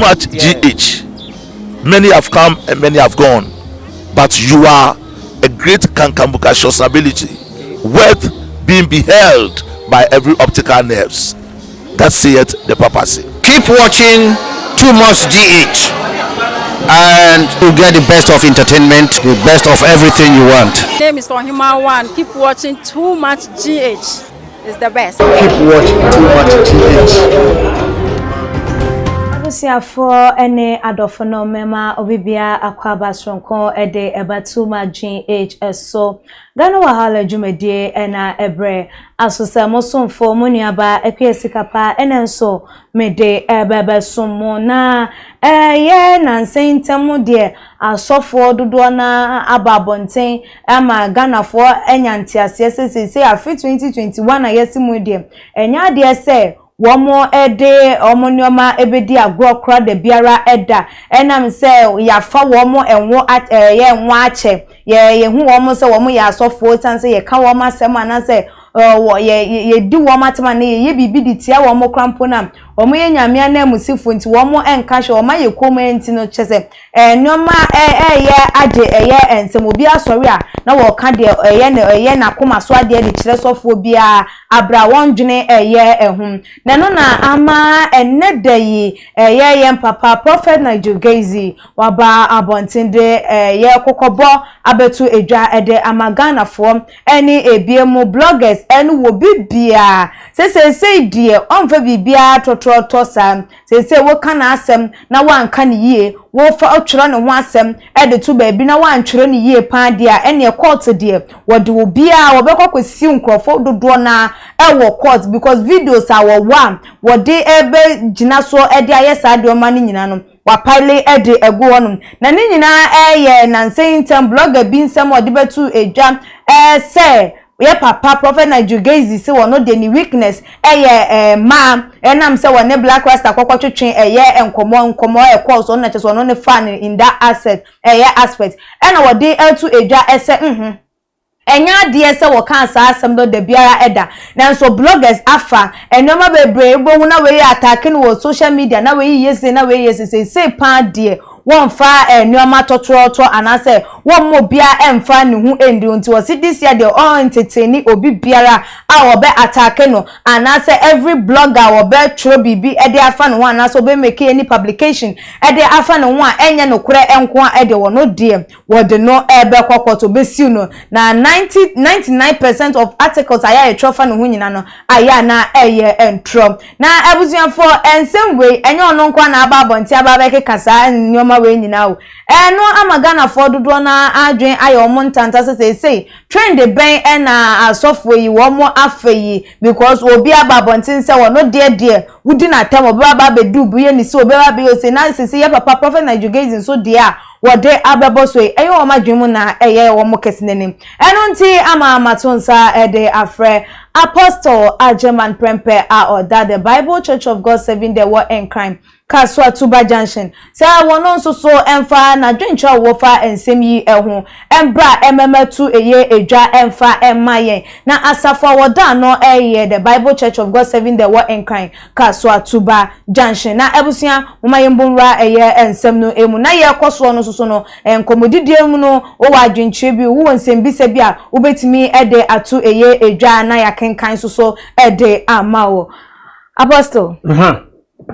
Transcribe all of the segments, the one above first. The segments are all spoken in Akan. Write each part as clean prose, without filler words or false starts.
Much GH. Many have come and many have gone, but you are a great cankambucacious ability, worth being beheld by every optical nerves. That saith the papacy. Keep watching Too Much GH and you get the best of entertainment, the best of everything you want. Name is Ohima One. Keep watching Too Much GH. It's the best. Keep watching Too Much GH. Abusuafoɔ ne adɔfo no, mmarima, obibiara akɔ aba soronko de ɛba Too Much GH so. Ghana Wahala dwumadie na ɛbrɛ aso sɛ mo somfo, mo nuaba Akua Sikapa, ɛna nso mede ɛbɛbɛsom mo. Na ɛyɛ nansa ntam deɛ, asɔfoɔ dodoɔ na aba abɔnten ama Ghanafoɔ anya nteaseɛ sɛ seesei afe 2021 a yɛsi mu deɛ, ɛnyɛ adeɛ sɛ wɔn de wɔn nneɛma bɛdi agorɔ kora da biara da, ɛnam sɛ yɛafa wɔn ɛnwo ɛyɛ nwo akyɛ yɛ yɛhu wɔn sɛ wɔn yɛ asɔfoɔ, san sɛ yɛka wɔn asɛm anaasɛ wɔ yɛ yɛdi wɔn atam ana yɛyɛ biribi de tia wɔn kora mpo na wɔn yɛ Nyame ananmusifo nti wɔn nka hwɛ wɔn ayɛ kom. Nti no kyɛ sɛ nneɛma ɛyɛ agye ɛyɛ nsɛm. Obi asɔre a na wɔka deɛ ɛyɛ ne ɛyɛ n'akoma so adeɛ de kyerɛ sɔfoɔ biara abra wɔn dwene ɛyɛ ɛho. Na ɛno na ama ɛnɛ da yi ɛyɛ yɛn papa Prophet Nigel Gaisie waba abɔnten de ɛyɛ kɔkɔbɔ abɛto edwa ɛde ama Ghanafoɔ ɛne ebie mu bloggers ɛne wɔ bibiara sɛ seesei deɛ, ɔmfa biribiara tɔtɔtɔ saa. Seesei woka n'asɛm na wanka ne yie, wofa ɔtwerɛ ne ho asɛm ɛde to baabi na wantwerɛ ne yie paa deɛ a, ɛneɛ court deɛ, wɔde obiara wɔbɛkɔ akɔsi nkurɔfoɔ dodoɔ naa ɛwɔ court, because videos a wɔwɔ a wɔde ɛbɛgyina so ɛde ayɛ saa deɛ ɔma no nyinaa no, wapile ɛde agu hɔnom. Na ne nyinaa ɛyɛ nansa yi ntɛm blogger bi nsɛm a ɔde bɛto edwa sɛ yɛ papa Prophet Nigel Gaisie sɛ wɔn de ne weakness ɛyɛ mmaa, ɛnam sɛ wɔne Black Rasta kɔkɔ twetwe ɛyɛ nkɔmɔ nkɔmɔ ɛkɔɔ so. Ɔno na kyerɛ sɛ ɔno ne fa no in that aspect, ɛyɛ aspect ɛna wɔde ɛto edwa ɛsɛ ɛnyɛ adeɛ sɛ wɔka saa asɛm no da biara ɛda. Nanso bloggers afa nneɛma bebree bohu na wɔyɛ attack no wɔ social media na wɔyi yɛ se na wɔyɛ se seesei paa deɛ, wɔmfa nneɛma tɔtrɔtɔ anaasɛ wɔmma obiara ɛmfa ne ho ndi. Nti wɔsi this year deɛ, ɔntete ne obi biara a wɔbɛ attack no anaasɛ every blogger a wɔbɛtwerɛ biribi ɛde afa ne ho anaasɛ wɔbɛ make any publication ɛde afa ne ho a ɛnyɛ nokorɛ nko a, ɛde wɔn deɛ, wɔde no ɛbɛkɔ court, obesiw no. Na 99% of articles a yɛayɛ twerɛ fa ne ho nyinaa no ayɛ ana ɛyɛ ntorɔ. Na abusuafoɔ, nsɛm wei ɛnyɛ ɔno nko na aba abɔnten aba abɛkeka saa nneɛma wei nyinaa o. Ɛno ama Ghanafoɔ dodoɔ na adwene ayɛ wɔn ntanta sɛ seesei trend bɛn ɛna asɔfoɔ yi wɔn afa yi, because obi aba abɔnten sɛ wɔn deɛ wodi n'atam, obi aba abɛdu bu yɛ ne si, obi aba abɛyɛ ose. Na sisi yɛ papa Prophet Nigel Gaisie nso deɛ a wɔde abɛbɔ so yi, ɛyɛ wɔn adwene mu na ɛyɛ wɔn kɛse n'anim. Ɛno nti ama amato nsa ɛde afrɛ Apostle Agyeman Prempeh a ɔda The Bible Church of God Seven de wɔ Nkran Kasoa Tuba Junction sɛ wɔn nso so mfa n'adwenkyerɛ a wɔfa nsɛm yi ho mbra mmɛmɛto ɛyɛ edwa mfa mma yɛn. Na asafo a wɔda ano ɛyɛ The Bible Church of God Seven de wɔ Nkran Kasoa Tuba Junction. Na abusua, moma yɛn mbɔ nwura ɛyɛ nsɛm no emu na yɛrekɔ soɔ no nso so no, nkɔmmɔdidie mu no, wowɔ adwenkyerɛ bi, wowɔ nsɛmbisa bi a wobɛtumi ɛde ato ɛyɛ edwa na yɛakenkan nso so ɛde ama wo. Apostle,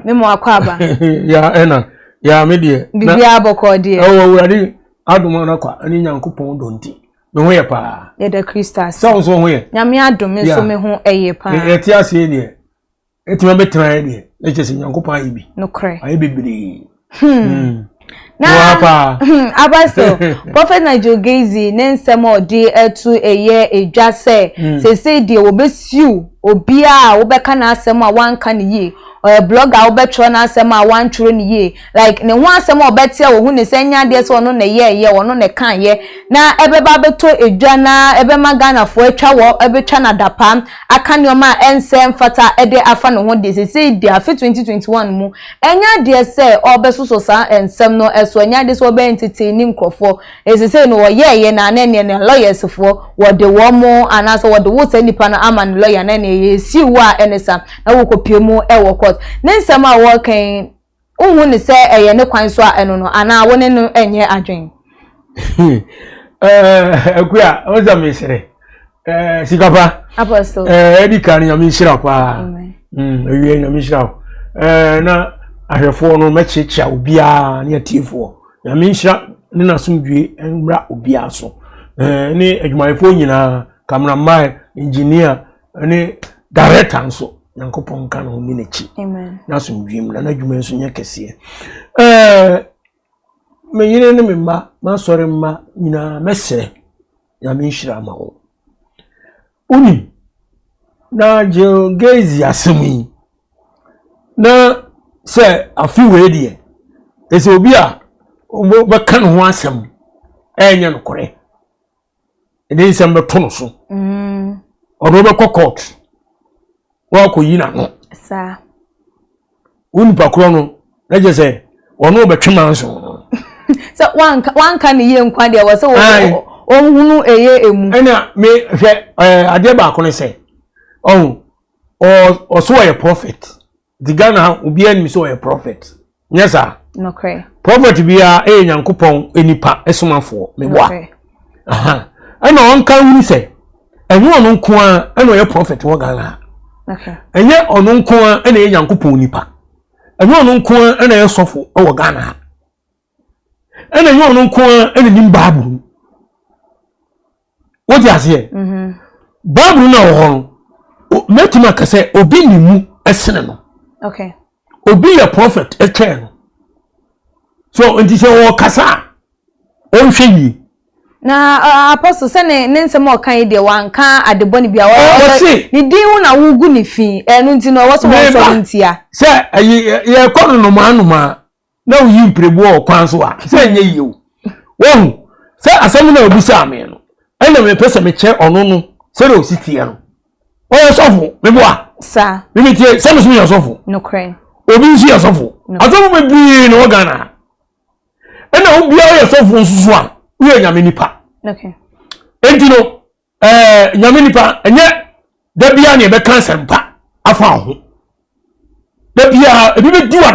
me mo akɔ aba. Ya, ɛna ya me deɛ. Biribiara bɔkɔɔ deɛ? Ɛwɔ Awurade adom no kwa ne Nyankopɔn dɔ nti, me ho yɛ paa. Yɛda Kristo ase. Sɛ wo nso ho yɛ? Nyame adom, me nso me ho ɛyɛ paa. Yɛte aseɛ deɛ, ɛtumi abɛtena yɛ deɛ, na kyerɛ sɛ Nyankopɔn ayɛ bi. Nokorɛ. Ayɛ bebree. Na Apostle, Prophet Nigel Gaisie ne nsɛm a ɔde ɛto ɛyɛ edwa sɛ seesei deɛ, wɔbɛsiw obiara a wobɛka n'asɛm a wanka ne yie, ɔyɛ blogger a wobɛtwerɛ n'asɛm a wantwerɛ ne yie, like ne ho asɛm a ɔbɛte a wɔhu ne sɛ nyɛ adeɛ sɛ ɔno na ɛyɛ ɛyɛ ɔno na ɛka yɛ na ɛbɛba abɛtɔ edwa na ɛbɛma Ghanafoɔ atwa wɔ ɛbɛtwa n'adapa aka nneɛma a ɛnsɛ mfata ɛde afa ne ho deɛ, seesei deɛ, afe 2021 mu, ɛnyɛ adeɛ sɛ ɔbɛsoso saa nsɛm no ɛso, ɛnyɛ adeɛ sɛ ɔbɛyɛ ntete ne nkurɔfoɔ. Esese no wɔyɛɛyɛ na ne neɛ ne lawyers foɔ wɔde wɔn mo anaasɛ wɔde wo saa nipa no ama ne lawyer na neɛ yɛsi wo a ɛne sa na wɔkɔpie mu ɛwɔ court. Ne nsɛm a wɔrekan Wonhu no sɛ ɛyɛ ne kwan so a ɛno no anaa wo ne no nyɛ adwene? Akua, wo sɛ mesere. Sikapa. Apostle. Ɛdi kan nyame nhyira paa. Awie nyame nhyira wo. Na ahwɛfoɔ no mɛkyekyɛ obiara ne atiefoɔ. Nyame nhyira ne n'asomdwie mmra obiara so. Ne adwumayɛfoɔ nyinaa, cameraman, engineer, ne director nso nyankopɔn nka ne ho ne n'akyi na asomdwie mu na n'adwuma nso nyɛ kɛseɛ ɛɛ me yere ne me mma m'asɔre mma nyinaa mɛsrɛ nyame nhyira ma wo wonim na Jill Gacy asɛm yi na sɛ afe wei deɛ ɛsɛ obi a wɔbɛka ne ho asɛm ɛnyɛ nokorɛ ɛde nsɛm bɛto no so mm. ɔde wobɛkɔ court woakɔyi n'ano wo nipa korɔ no na kyerɛ sɛ ɔno wobɛtwe manso no sɛ wanka ne yie nkwa deɛ wɔ sɛ ɔhunu ɛyɛ emu ɛna me hwɛ adeɛ baako ne sɛ ɔho ɔso ɔyɛ prophet nti Ghana ha obiara nim sɛ ɔyɛ prophet nyɛ saa prophet biara ɛyɛ nyankopɔn nipa somafoɔ meboa ɛna ɔnka hunu sɛ ɛnyɛ ɔno nko ara ɛna ɔyɛ prophet wɔ Ghana ha ɛnyɛ ɔno nko ara ɛna ɛyɛ nyankopɔn nipa ɛnyɛ ɔno nko ara ɛna ɛyɛ sɔfo ɛwɔ Ghana ha ɛna ɛnyɛ ɔno nko ara ɛna nim Bible mu wote aseɛ mhm. Bible no a wɔ hɔ no mɛtumi aka sɛ obi ne mu ɛsene no obi yɛ prophet ɛkyɛn no so nti sɛ ɔkasa a ɔnhwɛ yie. Na apostle sɛ ne ne nsɛm a ɔka yi deɛ wanka ade bɔne bi a ɔse ne din ho na wogu ne fi ɛno nti no ɛwɔ sɛ wɔsɔre ntia. Sɛ ɛyi yɛkɔ no nomaa nomaa na woyi mpirebuo wɔ kwan so a sɛ ɛnyɛ yie o wɔhu sɛ asɛm no a obisaa me no ɛna mepɛ sɛ mekyerɛ ɔno no sɛdeɛ ɔsi teɛ no ɔyɛ sɔfo meboa saa memetie sɛ me so meyɛ sɔfo obi nso yɛ sɔfo asɔfo bebree na wɔ Ghana ha ɛna obiara yɛ sɔfo nso so a woyɛ nyame nipa enti no ɛɛ nyame nipa ɛnyɛ da biara na yɛbɛka asɛmpa afa ho da biara ebi bɛdi wa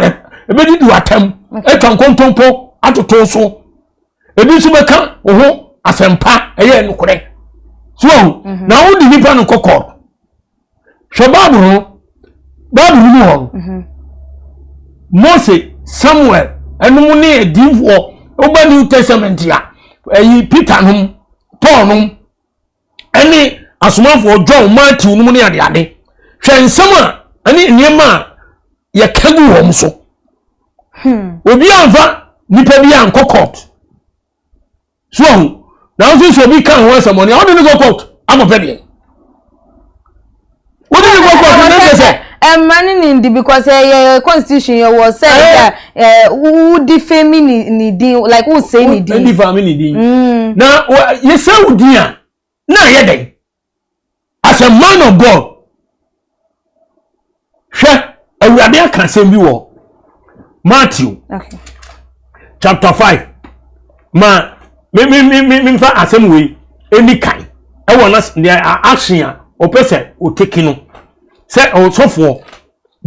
ebi di w'atɛm atwa nkontompo atoto so ebi nso bɛka wo ho asɛmpa ɛyɛ nokorɛ so ahu mhm. na wode nipa no kɔ kɔɔto hwɛ bible no bible no mu hɔ no mhm. mose samuel ɛnom ne adiifoɔ woba new testament a ɛyi peter nom paul nom ɛne asomafoɔ john matthew nom ne adeade hwɛ nsɛm a ɛne nneɛma a yɛka gu wɔn so hmm. obi anfa nipa bi ankɔ court so ahu nanso sɛ obi ka ho asɛm ɔne ɔde ne kɔ court akɔpɛ deɛ wode ne kɔ court ne kyɛ sɛ ɛmma ne ne ndi because ɛyɛ constitution yɛ wɔ sɛ ɛyɛ ɛ wodi fami ne ne din like wosɛ ne din wodi fami ne din mm. na yɛsɛ wo din a na ayɛ dɛn as a man of God hwɛ awurade aka asɛm bi wɔ Matthew okay. chapter 5 ma me me me me memfa asɛm wei ɛni kan ɛwɔ na deɛ action a ɔpɛ sɛ ɔteki no sɛ ɔsɔfoɔ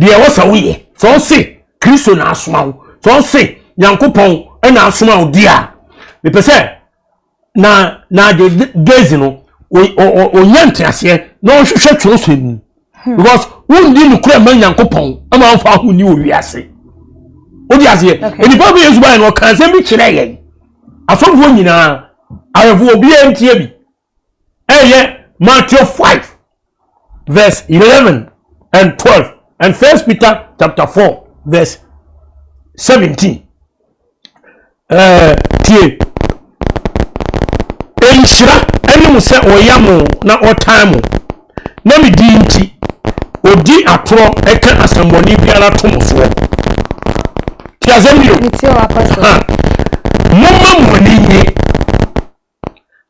deɛ ɛwɔ sɛ woyɛ sɛ ɔse Kristo na asoma wo sɛ ɔse Nyankopɔn na asoma wo deɛ a mepɛ sɛ na na de gaze no ɔnya nteaseɛ na ɔhwehwɛ twerɛsɛm mu hmm. because wondi nokorɛ ma nyankopɔn ama womfa ho ni wɔ wiase wode aseɛ nnipa bi yesu baeɛ no ɔka asɛm bi kyerɛ yɛn asɔfoɔ nyinaa ahwɛfoɔ obiara ntie bi ɛyɛ Matthew 5 verse 11 and 12 and First Peter chapter 4 verse 17 ɛɛ tie nhyira ɛne mo sɛ ɔya mo na ɔtan mo na me din nti odi atorɔ ɛka asɛmmɔne biara to mo soɔ ti asɛm bi o momma mo ani nye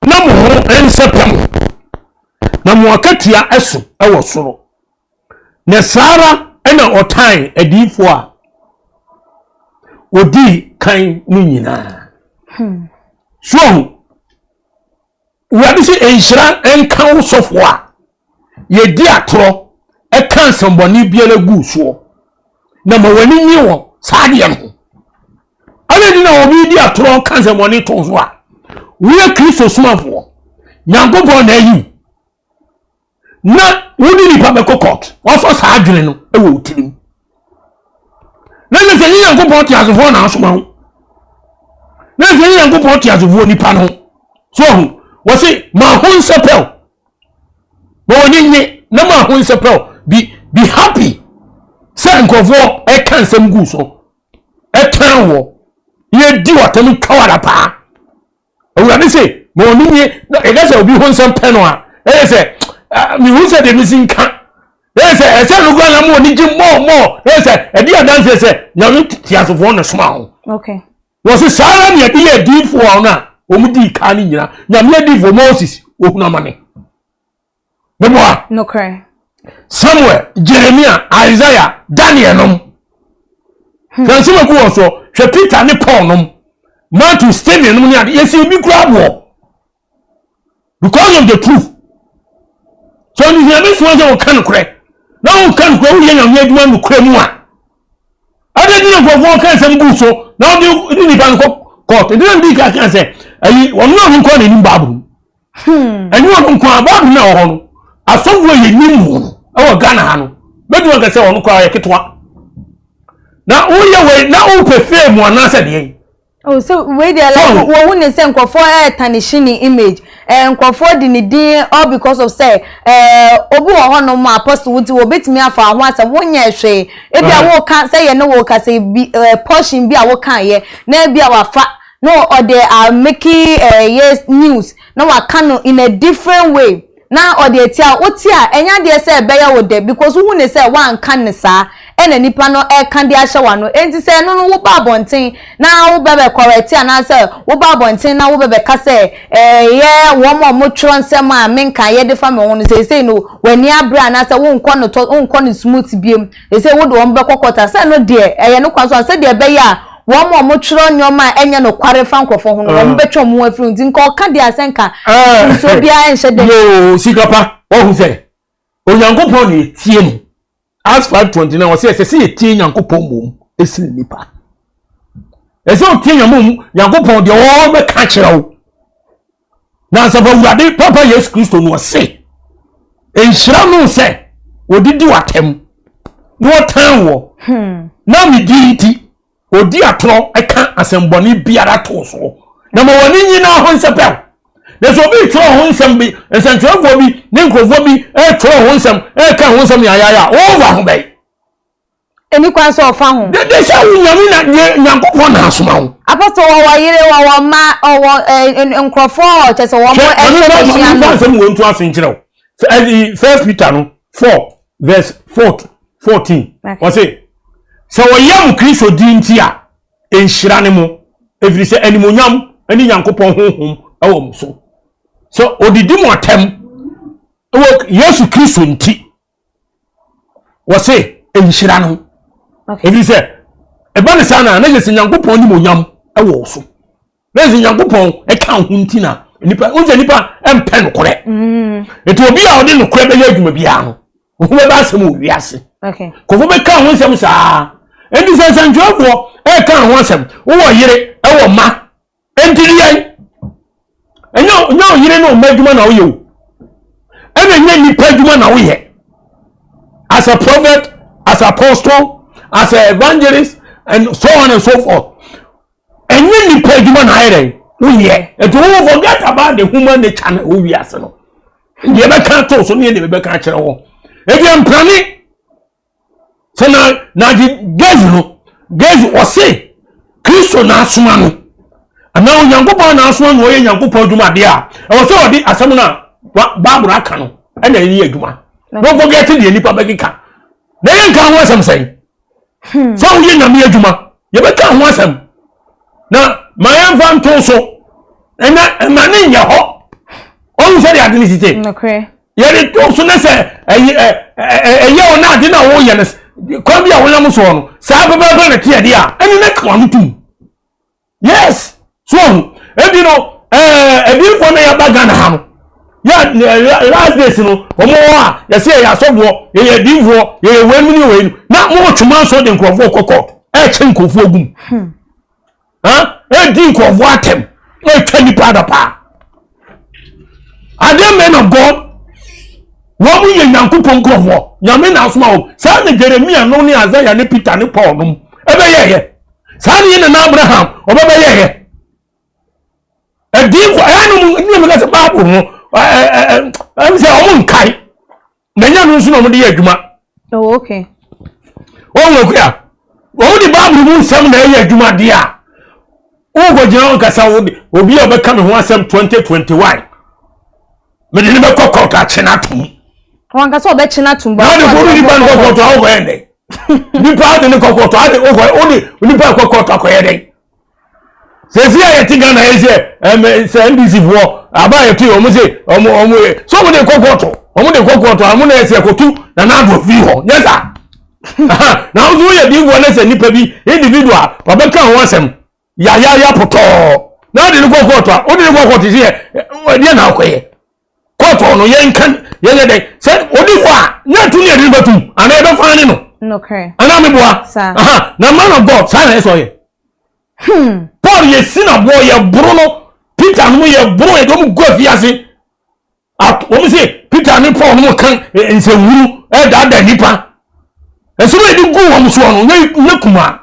na mo ho nsɛpɛ mo na mo akatua ɛso ɛwɔ soro Na saa ara na ɔtan adiyifoɔ a wɔdii kan no nyinaa. Hmm. So ahu, Awurade sɛ nhyira nka wo sɔfoɔ a yɛdi atorɔ ɛka nsɛmbɔne biara gu soɔ na ma w'ani nye wɔ saa adeɛ no ho. Adɛn nti na obi di atorɔ ka nsɛmmɔne to so a woyɛ Kristo somafoɔ? Nyankopɔn na ayi wo na wode nipa bɛkɔ court. Wafa saa adwene no wɔ wo tirim. Na sɛ sɛ nye Nyankopɔn te asefoɔ na asoma wo. Na sɛ nye Nyankopɔn te asefoɔ nipa no. So ɔho, wɔse ma ho nsɛpɛw. Ma wɔn nye na ma ho nsɛpɛw. Be happy sɛ nkurɔfoɔ ɛka nsɛm gu so. Ɛtan wɔ. Yɛdi w'atam twa w'ada paa. Awurade se ma wɔn nye na ɛka sɛ obi ho nsɛm pɛ no a ɛyɛ sɛ mehu sɛ deɛ mesi nka ɛyɛ sɛ ɛsɛ no koraa na ma wɔn gye mɔɔ mɔɔ ɛyɛ sɛ ɛdi adanseɛ sɛ Nyame teasefoɔ na soma ho. Okay. Wɔ se saa ara na yɛde yɛ adiyifoɔ no a wɔn dii kan no nyina. Nyame adiyifoɔ Moses ohunu amane. Meboa. Nokorɛ. Samuel, Jeremia, Isaiah, Daniel nom. Hwɛ nsɛm agu wɔn soɔ. Hwɛ Peter ne Paul nom. Matthew, Stephen nom ne ade. Yɛsi ebi koraa boɔ. Because of the truth. So ɔno nyame soma sɛ wɔka nokorɛ. Na wɔka nokorɛ woyɛ nyame adwuma nokorɛ mu a. Adɛn nti na nkurɔfoɔ ka nsɛm gu so na wɔde ne nipa no kɔ court. Nti na medi kan ka sɛ ayi ɔno na ɔno nko na anim Bible mu. Ɛnyɛ ɔno nko a Bible na ɛwɔ hɔ no. Asɔfoɔ yɛ nim ho no ɛwɔ Ghana ha no. Bɛtumi aka sɛ ɔno koraa ɔyɛ ketewa. Na woyɛ wei na wopɛ fame anaasɛ deɛn? Oh, so wei deɛ like wɔhu ne sɛ nkurɔfoɔ ɛɛtanihye ne image ɛɛ nkurɔfoɔ de ne din all because of sɛ ɛɛ obi wɔ hɔnom a apostle wo ti wɔbɛtumi afa ho asɛm wonyɛ hwee ebi a woka sɛ yɛ ne wo ka sɛ bi ɛɛ portion bi a woka yɛ na ebi a wafa na ɔde ameki ɛɛ yɛ news na waka no in a different way. Na ɔde atia wo, wote a, ɛnyɛ adeɛ sɛ ɛbɛyɛ wo dɛ because wohu no sɛ woanka no saa ɛna nipa no ɛreka de ahyɛ w'ano. Enti sɛ ɛno no woba abɔnten na wobɛ bɛ correct anaasɛ woba abɔnten na wobɛ bɛka sɛ ɛyɛ wɔn a wɔtwerɛ nsɛm a menka yɛ de fa me ho no seesei no w'ani abere anaasɛ wonkɔ no tɔ wonkɔ no smooth biom. Seesei wode wɔn bɛkɔ court a, sɛ ɛno deɛ ɛyɛ no kwan so a, sɛdeɛ ɛbɛyɛ a wɔn a wɔtwerɛ nneɛma a ɛnyɛ nokware fa nkurɔfoɔ ho no, wɔn bɛtwe wɔn ho afiri ho. Nti nka ɔka deɛ a sɛ nka nsuo biara nhyɛ dɛ. Yoo, sika pa, wahu sɛ Onyankopɔn na yɛtie no. Acts 5:29 ɔsɛ ɛsɛ sɛ yɛtie Nyankopɔn mmom ɛsene nnipa. Ɛsɛ ɔtie Nyankopɔn deɛ ɔbɛka kyerɛ wo. Na asafo awurade papa Yesu Kristo no ɔse, nhyira no sɛ wɔdidi w'atɛm na wɔtan wɔ hmm. na me din nti ɔdi atorɔ ka asɛmbɔne biara too soɔ na ma wɔne nyinaa ho nsɛpɛw na sɛ obi twerɛ ho nsɛm bi nsɛntwerɛfoɔ bi ne nkurɔfoɔ bi twerɛ ho nsɛm ɛka ho nsɛm yayaya wɔwɔ ho bɛyi Ɛni kwan sɛ ɔfa ho. Dede sɛ wo nyame na deɛ Nyankopɔn na asoma wo. Apostle ɔwɔ yere ɔwɔ mma ɔwɔ ɛɛ nkorɔfoɔ a kyɛ sɛ wɔn ɛhwɛ n'ahyia no. Hwɛ maame nfa nsɛm wɔ nto ase nkyerɛ wo. First Peter no 4 verse 14 ɔse sɛ wɔyɛ mo Kristo din nti a nhyira ne mo ɛfiri sɛ animonyam ne Nyankopɔn honhom wɔ mo so. Sɛ odidi mo atɛm wɔ Yesu Kristo nti Wɔse nhyira no ɛfiri sɛ ɛba ne saa na na yɛ sɛ nyankopɔn nim onyam ɛwɔ wo so na yɛ sɛ nyankopɔn ɛka ho nti na nipa wo sɛ nipa ɛmpɛ nokorɛ mm. nti obi a ɔde nokorɛ bɛyɛ adwuma biara no wo ho bɛba asɛm wɔ wiase kɔfo bɛka ho nsɛm saa ɛnti sɛ nsɛntwerɛfoɔ ɛka ho asɛm wowɔ yere ɛwɔ ma Enti no yɛn ɛnyɛ nyɛ ɔyere ne ɔma adwuma na woyɛ o ɛna nyɛ nipa adwuma na woyɛ as a prophet as apostle as a evangelist and so on and so forth ɛnyɛ nipa adwuma na ayɛ dɛ woyɛ ɛti wo forget about the human nature na ɛwɔ wiase no deɛ bɛka to so ne yɛ deɛ bɛka akyerɛ wɔ ɛdeɛ mprane sɛ na na de gezi no gezi ɔse kristo na asoma no anaa onyankopɔn na asoma no ɔyɛ nyankopɔn adwuma adeɛ a ɛwɔ sɛ ɔde asɛm no a bible aka no ɛna ɛyɛ adwuma na ɔfɔgɛte deɛ nipa bɛkeka na yɛ nka ho asɛm sɛn hmm. sɛ woyɛ nyame adwuma yɛbɛka ho asɛm na ma yɛmfa nto so ɛnɛ ɛma ne nyɛ hɔ ɔhu sɛ deɛ ade no site yɛde to so ne sɛ ɛyɛ ɛyɛ wɔn ade na wɔyɛ no kwan bi a wɔnam soɔ no saa pɛpɛɛpɛ na teɛ deɛ a ɛne ne kawa no tum yes so ɔho ebi no ɛɛ ebifoɔ na yɛaba Ghana ha no yɛ last days no wɔn wɔ a yɛsɛ yɛyɛ asɔfoɔ yɛyɛ adiifoɔ yɛyɛ wei mu ne wei no na mo twema nso de nkurɔfoɔ kɔ court. Ɛkyɛ nkurɔfoɔ gum. Ɛdi nkurɔfoɔ atɛm. Ɛtwa nipa adapaa. Are they men of God? Wɔn mu yɛ Nyankopɔn nkurɔfoɔ. Nyame na asoma wɔn. Saa na Jeremia no ne Isaiah ne Peter ne Paul nom ɛbɛyɛyɛ. Saa ne yɛ nana Abraham ɔbɛbɛyɛyɛ. Ɛdiifo ɛnom ne yɛ sɛ Bible no ɛɛ ɛɛ sɛ wɔn nkae. Na ɛnyɛ no nso na wɔde yɛ adwuma. Oh, okay. Wɔn wɔ kuya. Wɔn de Bible mu nsɛm na ɛyɛ adwuma deɛ a. Wokɔgyina hɔ nkasa wo de obi a ɔbɛka me ho asɛm 2021. Mede ne bɛkɔ kɔɔto akye no atom. Wɔn ankasa ɔbɛkye no atom. Na ɔde kɔ nipa no kɔ kɔɔto a wokɔyɛ dɛn? Nipa ade ne kɔ kɔɔto ade wokɔ wode nipa kɔ kɔɔto akɔyɛ dɛn? Sɛsi a yɛte Ghana yɛ sɛ ɛmɛ sɛ NDC foɔ aba a yɛto yɛ wɔn se wɔn wɔn yɛ so wɔn de kɔ kɔɔto wɔn de kɔ kɔɔto a wɔn na yɛ sɛ kɔtu na n'ado fi hɔ nyɛ saa na wɔn nso yɛ diifoɔ ne sɛ nipa bi individual wɔbɛka ho asɛm yayaya pɔtɔɔ na ɔde ne kɔ kɔɔto a ɔde ne kɔ kɔɔto sɛ ɛdeɛ na akɔyɛ kɔɔto no yɛnka yɛnyɛ dɛn sɛ ɔdi hɔ a nyɛ tu ne yɛde no bɛtum anaa yɛbɛfa ne no anaa meboa na man of God saa na ɛsɛ ɔyɛ hmm. Paul yɛ si na boɔ yɛ boro no Peter no yɛ boro yɛ de wɔn gu afiase wɔn se Peter ne Paul no ka nsɛnhunu ɛdaadaa nipa ɛsɛ wɔn yɛde gu wɔn soɔ no nyɛ kumaa.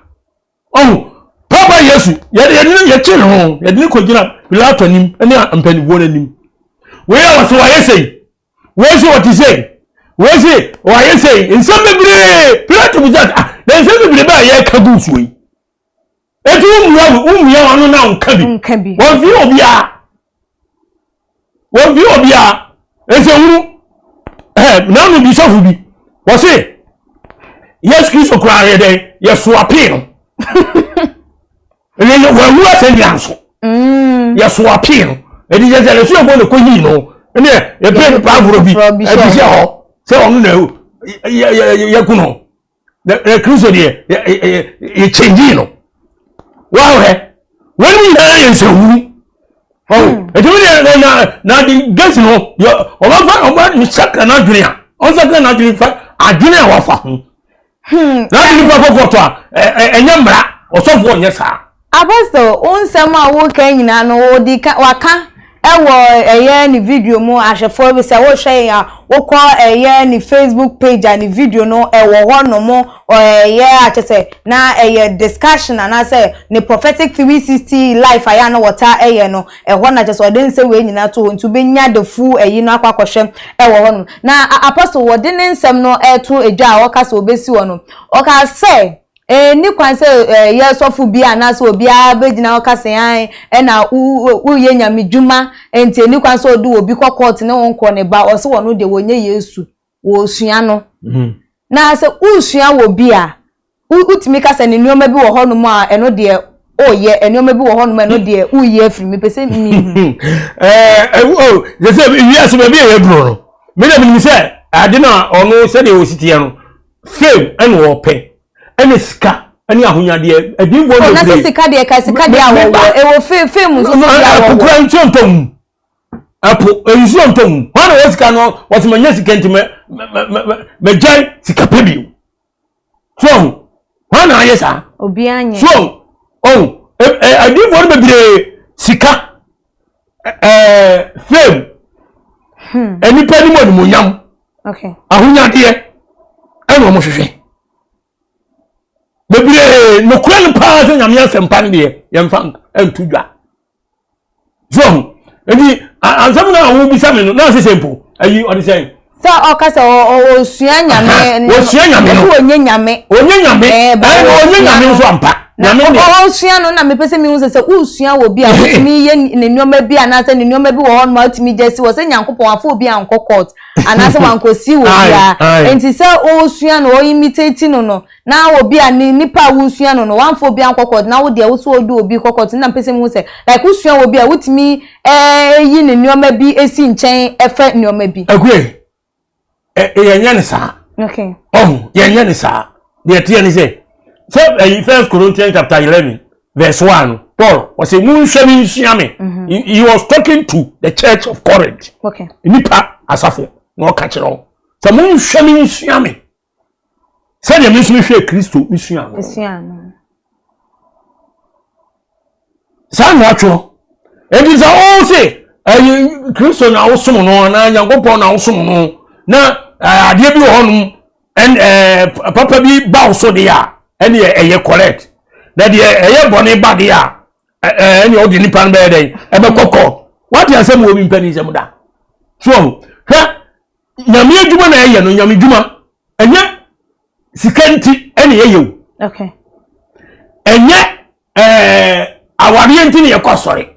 Ɔho, Paapa Yesu, yɛde yɛde no yɛkye ne ho, yɛde no kɔgyina Pilato anim ne mpanimfoɔ no anim. Wei a wɔsɛ wɔayɛ sei, wei sɛ wɔte sei, wei sɛ wɔayɛ sei, nsɛm bebree. Pilato bisa ah, na nsɛm bebree bɛɛ a yɛreka gu nsuo yi. Eti womua womua wɔn ano na nka bi. Wɔn fi obiara. Wɔn fi obiara. Nsɛnhunu ɛɛ nanu bi sɔfo bi wɔse Yesu Kristo koraa yɛ dɛ yɛ soapee no. Ɛyɛ wɔawu asɛnnua nso. Yɛ soapee no. Ɛdi sɛ sɛ n'asuafoɔ na ɛkɔ yii no ɛne yɛpɛ nipa ahorow bi ɛbi hyɛ hɔ sɛ ɔno na yɛ yɛ yɛ ku no. Na Kristo deɛ yɛ kyɛngyii no. Wɔahwɛ wɔn nyinaa yɛ nsɛnhunu. Ɛti mi deɛ na na de gesi no deɛ ɔbɛfa ɔbɛ nsakra n'adwene a ɔnsakra n'adwene fa adwene a wafa ho. Na adi nipa kɔkɔ tɔ a ɛnyɛ mmara ɔsɔfoɔ nyɛ saa. Apostle, wo nsɛm a woreka nyinaa no wɔdi ka waka ɛwɔ ɛyɛ ne video mu ahwɛfoɔ bi sɛ wohwɛ yɛn a wokɔ ɛyɛ ne Facebook page a ne video no ɛwɔ hɔ nom ɛyɛ akyɛ sɛ na ɛyɛ discussion anaasɛ ne prophetic 360 life ayɛ a na wɔta ɛyɛ no ɛhɔ na kyɛ sɛ ɔde nsɛ wei nyinaa to hɔ nti wobɛnya the full ɛyi no akɔ akɔhwɛ ɛwɔ hɔ nom na apostle wɔde ne nsɛm no ɛto edwa a ɔka sɛ ɔbɛsi hɔ no ɔka sɛ Ɛnni kwan sɛ yɛ sɔfo bi anaasɛ obiara bɛgyina hɔ ka sɛ ae ɛna woyɛ nyame dwuma nti ɛnni kwan sɛ ɔde obi kɔ court ne wo nkɔ ne ba ɔse wɔno deɛ wɔnyɛ Yesu wɔresua no mm. Na sɛ wosua wɔ bi a wotumi ka sɛ ne nneɛma bi wɔ hɔnom a ɛno deɛ ɔyɛ nneɛma bi wɔ hɔnom a ɛno deɛ woyɛ afiri mepɛ sɛ mehu. Ɛɛ sɛ wiase baabi a yɛduro no me na menim sɛ ade no a ɔno sɛdeɛ ɔsi teɛ no fame ɛna ɔpɛ ɛna sika ɛne ahonyadeɛ adiifoɔ bebree. ɔna sɛ sika deɛ ka sika deɛ awɔwɔ ɛwɔ fame fame nso so deɛ awɔwɔ. ɛpo kura nsuo ntɔ mu ɛpo nsuo ntɔ mu wɔn na wɔ sika no wɔsɛ mɛ nyɛ sika nti mɛ mɛ mɛ mɛ gyae sika pɛ bi so wɔn na ayɛ saa. Obiara nyɛ. So ɔn ɛ adiifoɔ no bebree sika ɛɛ fame nnipa anim animuonyam. Ahonyadeɛ ɛna wɔn hwehwɛ bebree nokorɛ no paa sɛ nyame asɛmpa no deɛ yɛmfa nto dwa so ho nti ansɛm no a wobisa me no na asɛ sɛ mpo ayi ɔde sɛn sɛ ɔka sɛ ɔsua nyame ɔsua nyame no ɔnyɛ nyame ɔnyɛ nyame ɛna ɔnyɛ nyame nso ampa nyame deɛ ɔsua no na mepɛ sɛ mehu sɛ sɛ wosua wɔ bi a wotumi yɛ ne nneɛma bi anaasɛ ne nneɛma bi wɔ hɔ nom a wotumi gya si wɔ sɛ nyankopɔn afa obi ankɔ court anaasɛ wankɔsi wɔ biara nti sɛ ɔresua no ɔimitate no no na obi a ne nipa a wosua no no wamfa obi ankɔ court na wo deɛ wo so ɔde obi kɔ court na mpɛ sɛ mehu sɛ like wosua wɔ bi a wotumi ɛyi ne nneɛma bi esi nkyɛn ɛfɛ nneɛma bi. Akue yɛnyɛ ne saa. Okay. Ɔho yɛnyɛ ne saa deɛ ɛteɛ ne sɛ sɛ ɛyi First Corinthians chapter 11 verse 1 Paul ɔsɛ monhwɛ me nsua me. He was talking to the church of Corinth. Okay. Nipa asafo na ɔka kyerɛ wɔn sɛ monhwɛ me nsua me sɛdeɛ me nso mehwɛ Kristo mesua no. Saa na atwerɛ. Enti sɛ wo se ɛyi Kristo na wosom no anaa Nyankopɔn na wosom no na adeɛ bi wɔ hɔnom ɛn ɛɛ papa bi ba wo so deɛ a ɛne ɛyɛ correct. Na deɛ ɛyɛ bɔne ba deɛ a ɛɛ ɛne ɔde nipa no bɛyɛ dɛn ɛbɛkɔ court. Wate asɛm wɔ bi mpanin nsɛm da. So hwɛ nyame adwuma na ɛyɛ no nyame dwuma ɛnyɛ sika nti ɛna ɛyɛ o. Okay. Ɛnyɛ ɛɛ awareɛ nti na yɛkɔ asɔre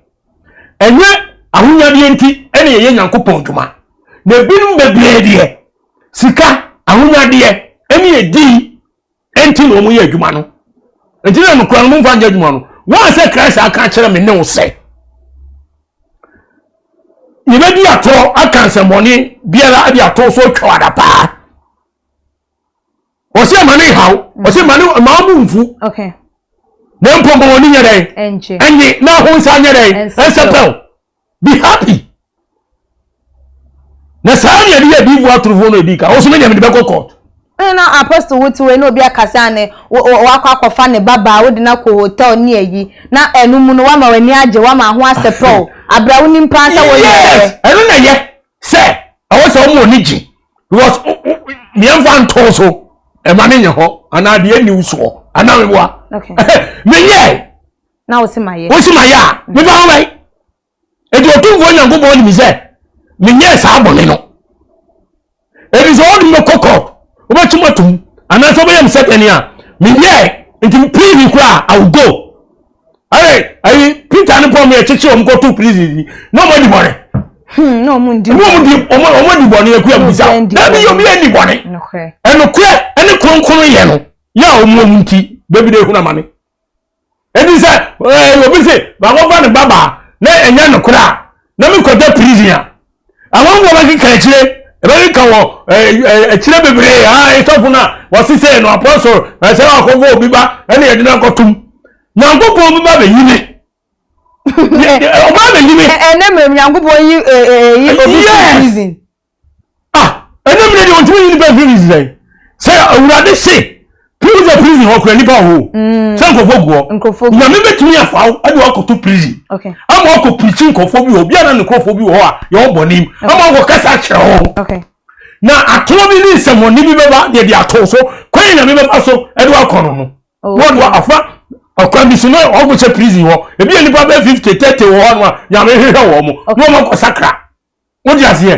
ɛnyɛ ahonyadeɛ nti ɛna yɛyɛ nyankopɔn adwuma na ebinom bebree deɛ sika ahonyadeɛ ɛne edin ɛnti na wɔn yɛ adwuma no nti na nokora no momfa nyɛ adwuma no wɔn sɛ Christ aka akyerɛ me ne wo sɛ yɛbɛdi atorɔ aka nsɛmmɔne biara de ato so atwa adapaa ɔsɛ ɛma ne nhaw ɔsɛ ɛma ne ɛma ɔmo nfu na mpo ma wɔn nyɛ dɛn ɛnye na ho nsa nyɛ dɛn ɛnsɛpɛw be happy na saa na yɛde yɛ adiifoɔ atorofoɔ no edi ka ɔsɛ menya mede bɛkɔ court. na apostle wote wei na obi akasa ne wakɔ akɔfa ne babaa wode no akɔ hotel ne ayi na ɛno mu no wama w'ani agye wama ho asɛpɛw abira wo nim paa sɛ wɔyɛ. Yes ɛno na yɛ sɛ ɛwɔ sɛ wɔn ani gye because nneɛma nto so ɛma ne nyɛ hɔ anaa deɛ nni soɔ anaa meboa menyɛ na wosi ma yɛ wosi ma yɛ a mefa ho bɛn eti otumfoɔ nyankopɔn nim sɛ menyɛ saa bɔne no eti sɛ ɔde mɛkɔ kɔ wobɛkye mu atum anaasɛ wobɛyɛ me sɛ dɛne a menyɛ nti prison koraa I will go Ayi ayi Peter ne Paul mi ɛkyekye wɔn kɔto prison yi na wɔn adi bɔne. Hmm, na wɔn di wɔn di wɔn wɔn adi bɔne akuya bisa. Dabi yɛ obi adi bɔne. Ɛnokorɛ ɛne kronkron yɛ no yɛ a wɔn wɔn nti bebi de ehun amane. Eti sɛ ɛɛ obi se baako fa ne ba baa na ɛnyɛ nokorɛ a na mi kɔda prison a Amanfoɔ bɛkeka akyire, ɛbɛkeka wɔ akyire bebree, ah, esɔfo no a wɔse sɛ no apostle, ɛsɛ wakɔfɔ obi ba, ɛne yɛde no akɔtom. Nyankopɔn bi ba bɛyi me. Ɔba bɛyi me. Ɛnɛ mmerɛ Nyankopɔn yi yi obi fi prison. Ah, ɛnɛ mmerɛ deɛ ɔntumi yi nipa fi prison sɛn. Sɛ awurade se prison sɛ prison hɔ kura nipa wɔ hɔ mm. sɛ nkurɔfoɔ gu hɔ nyame bɛtumi afa wo ɛde wakɔto prison ama wakɔ pirikyi nkurɔfoɔ bi wɔ obi ana ne nkurɔfoɔ bi wɔ hɔ a yɛwɔ bɔne mu ama wakɔ kasa akyerɛ hɔ na atoɔ bi ne nsɛmmɔne bi bɛba deɛ de ato so kwan yɛ nyame bɛfa so ɛde wakɔ no no wɔde wa afa ɔkwan bi so na ɔkɔ hyɛ prison hɔ ebi yɛ nipa bɛyɛ 50 30 wɔ hɔ no a nyame hwehwɛ wɔn mo na wɔn akɔ sakra wọ́n di aseɛ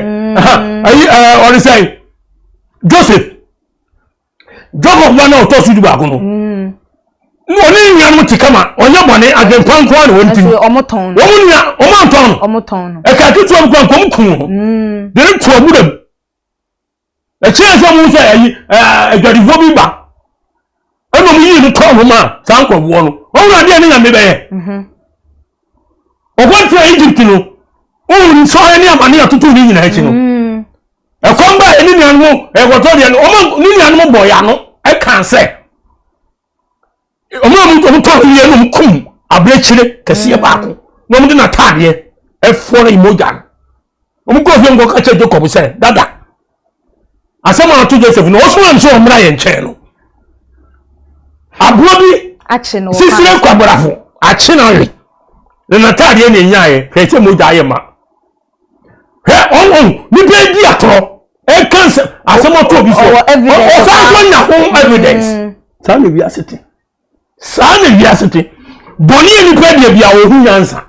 ayi ɛɛ ɔde sɛ Joseph Jacob ba na ɔtɔ so du baako no mm. ɔne ne nuanom te kama ɔnyɛ bɔne adwempa nko ara na wɔn ti wɔn nua wɔn antɔn no ɛka ketewa mu kura nkɔm kun ho mm. de ne to abura mu ɛkyerɛ sɛ wɔn sɛ ɛyi ɛɛ adwadifoɔ bi ba ɛna wɔn yii no tɔn ho ma saa nkurɔfoɔ no wɔn wura adeɛ ne nyame bɛyɛ mhm. ɔkɔ tena Egypt no wɔn nsɔhwɛ ne amane atoto ne nyinaa akyi no. Mm. Ɛkɔm baa ne nuanom ɛkɔtɔ deɛ no wɔn ne nuanom bɔ yɛ ano ɛka sɛ wɔn a wɔn tɔ yie no kum abirekyire kɛseɛ mm. baako na wɔn de n'ataadeɛ ɛfɔre mogya no wɔn kɔ fie nkɔ kakyɛ Jacob sɛ dada asɛm a ato Joseph no wɔsoma nso wɔn mmra yɛn nkyɛn no aboa bi sisire kwabrafo akye na awe na n'ataadeɛ na enyaeɛ hwɛ sɛ mogya ayɛ ma. Hwɛ ɔn ɔn nipa edi atorɔ ɛka nsɛm asɛm ɔtɔ obi so ɔsan so nya ho evidence mm. saa na wiase te saa na wiase te bɔnne yɛ nipa deɛ bi a ɔho nyansa.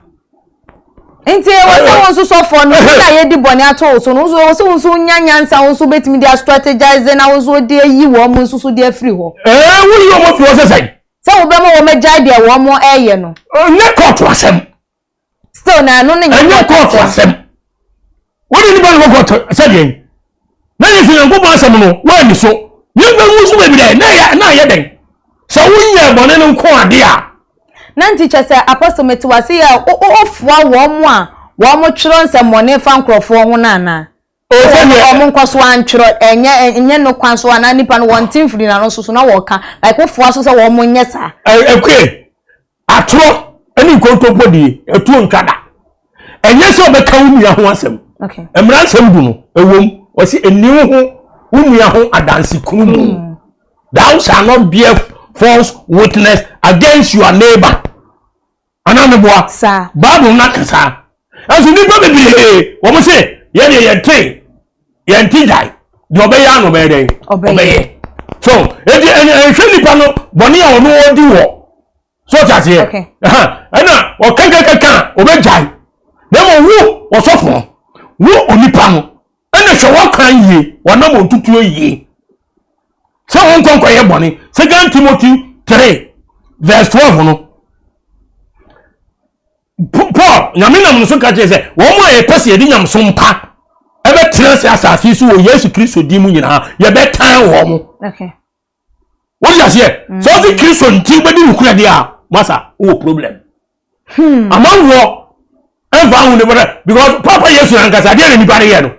Nti ɛwɔ sɛ wo nso sɔfoɔ no wo na yɛdi bɔne ato wo so no nso ɛwɔ sɛ wo nso nya nyansa wo nso bɛtumi de astrategize na wo nso de ayi wɔn mo nso so de afiri hɔ. Ɛɛ woyi wɔn afiri hɔ sɛ sɛn. Sɛ wobɛma wɔn agyae deɛ wɔn ɛyɛ no. Ɛnyɛ kɔɔto asɛm. Still na ɛno ne nyɛ kɔɔto asɛm. Wode nipa no kɔ kɔɔto sɛdeɛ yi. Na yɛ sɛ Nyankopɔn asɛm no woanni so. Yɛmfa ngu so baabi dɛ na ɛyɛ na ayɛ dɛn? Sɛ wonyɛ bɔne no nko ade a. Na nti kyɛ sɛ Apostle mete wase yɛ wofoa wɔn a wɔn twerɛ nsɛmmɔne fa nkorɔfoɔ ho no anaa? Sɛ wɔn nkɔ so antwerɛ ɛnyɛ ɛnyɛ no kwan so anaa nipa no wɔn te mfiri n'ano so so na wɔka like wofoa so sɛ wɔn nyɛ saa. Ɛkue Atorɔ ne nkontompo deɛ, ɛtoɔ ntwa da. Ɛnyɛ sɛ ɔbɛka wo nua ho asɛm. Mmara nsɛm du no, ɛwom, ɔse ɛnni wo ho wo nua ho adanse kunu mu. Hmm. Thou shall not bear false witness against your neighbor. Anaa meboa? Saa. Bible no aka saa. Ɛnso nnipa bebree wɔn se yɛn deɛ yɛn te yɛn te gyae deɛ ɔbɛyɛ ano ɔbɛyɛ dɛn ɔbɛyɛ. So eti ɛnhwɛ nipa no bɔne a ɔno ɔdi wɔ so ɔte aseɛ ɛna ɔkankankanka ɔbɛgyae na mmom wo ɔsɔfo wo onipa no ɛna hwɛ wɔn yie wɔnam wɔn tutuo yie. Sɛ wɔn nkɔ nkɔyɛ bɔne. Second Timothy 3 verse 12 no. Paul, nyame nam no so ka kyerɛ sɛ wɔn a yɛpɛ sɛ yɛde nyamesom pa ɛbɛtena ase asase so wɔ Yesu Kristo din mu nyinaa yɛbɛtan wɔn mo. Wọ́n ti aseɛ sɛ ɔsi Kristo nti wobɛdi nukura deɛ a masa wowɔ problem. Hmm. Amanfoɔ ɛnfa ahu ne bɔdɛ because papa Yesu ankasa adeɛ na nipa de yɛ no.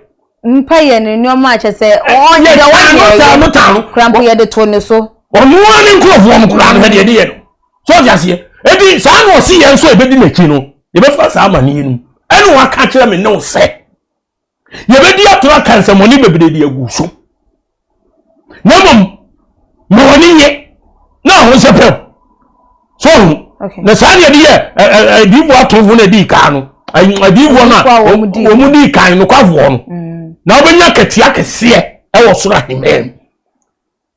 Nipa yɛ ne nneɛma akyɛ sɛ ɔnyɛ deɛ wɔnyɛ yɛ taano korampo yɛ de to ne so. Ɔno ara ne nkurɔfoɔ no koraa no hwɛ deɛ de yɛ no so ɔte aseɛ eti saa na ɔsi yɛn nso ebedi n'akyi no yɛbɛfa saa amaneɛ no mu ɛna waka kyerɛ me ne wo sɛ. Yɛbɛdi atoro aka nsɛmmɔne bebree de agu so. Na mmom, ma w'ani nye na ahosɛpɛw. So ɔho. Na saa deɛ de yɛ adiifoɔ atorofo na ɛdii kan no. Adiifoɔ no a wɔn dii kan nokwafoɔ no. Mm. Na wobɛnya akatua kɛseɛ ɛwɔ soro ahemman mu.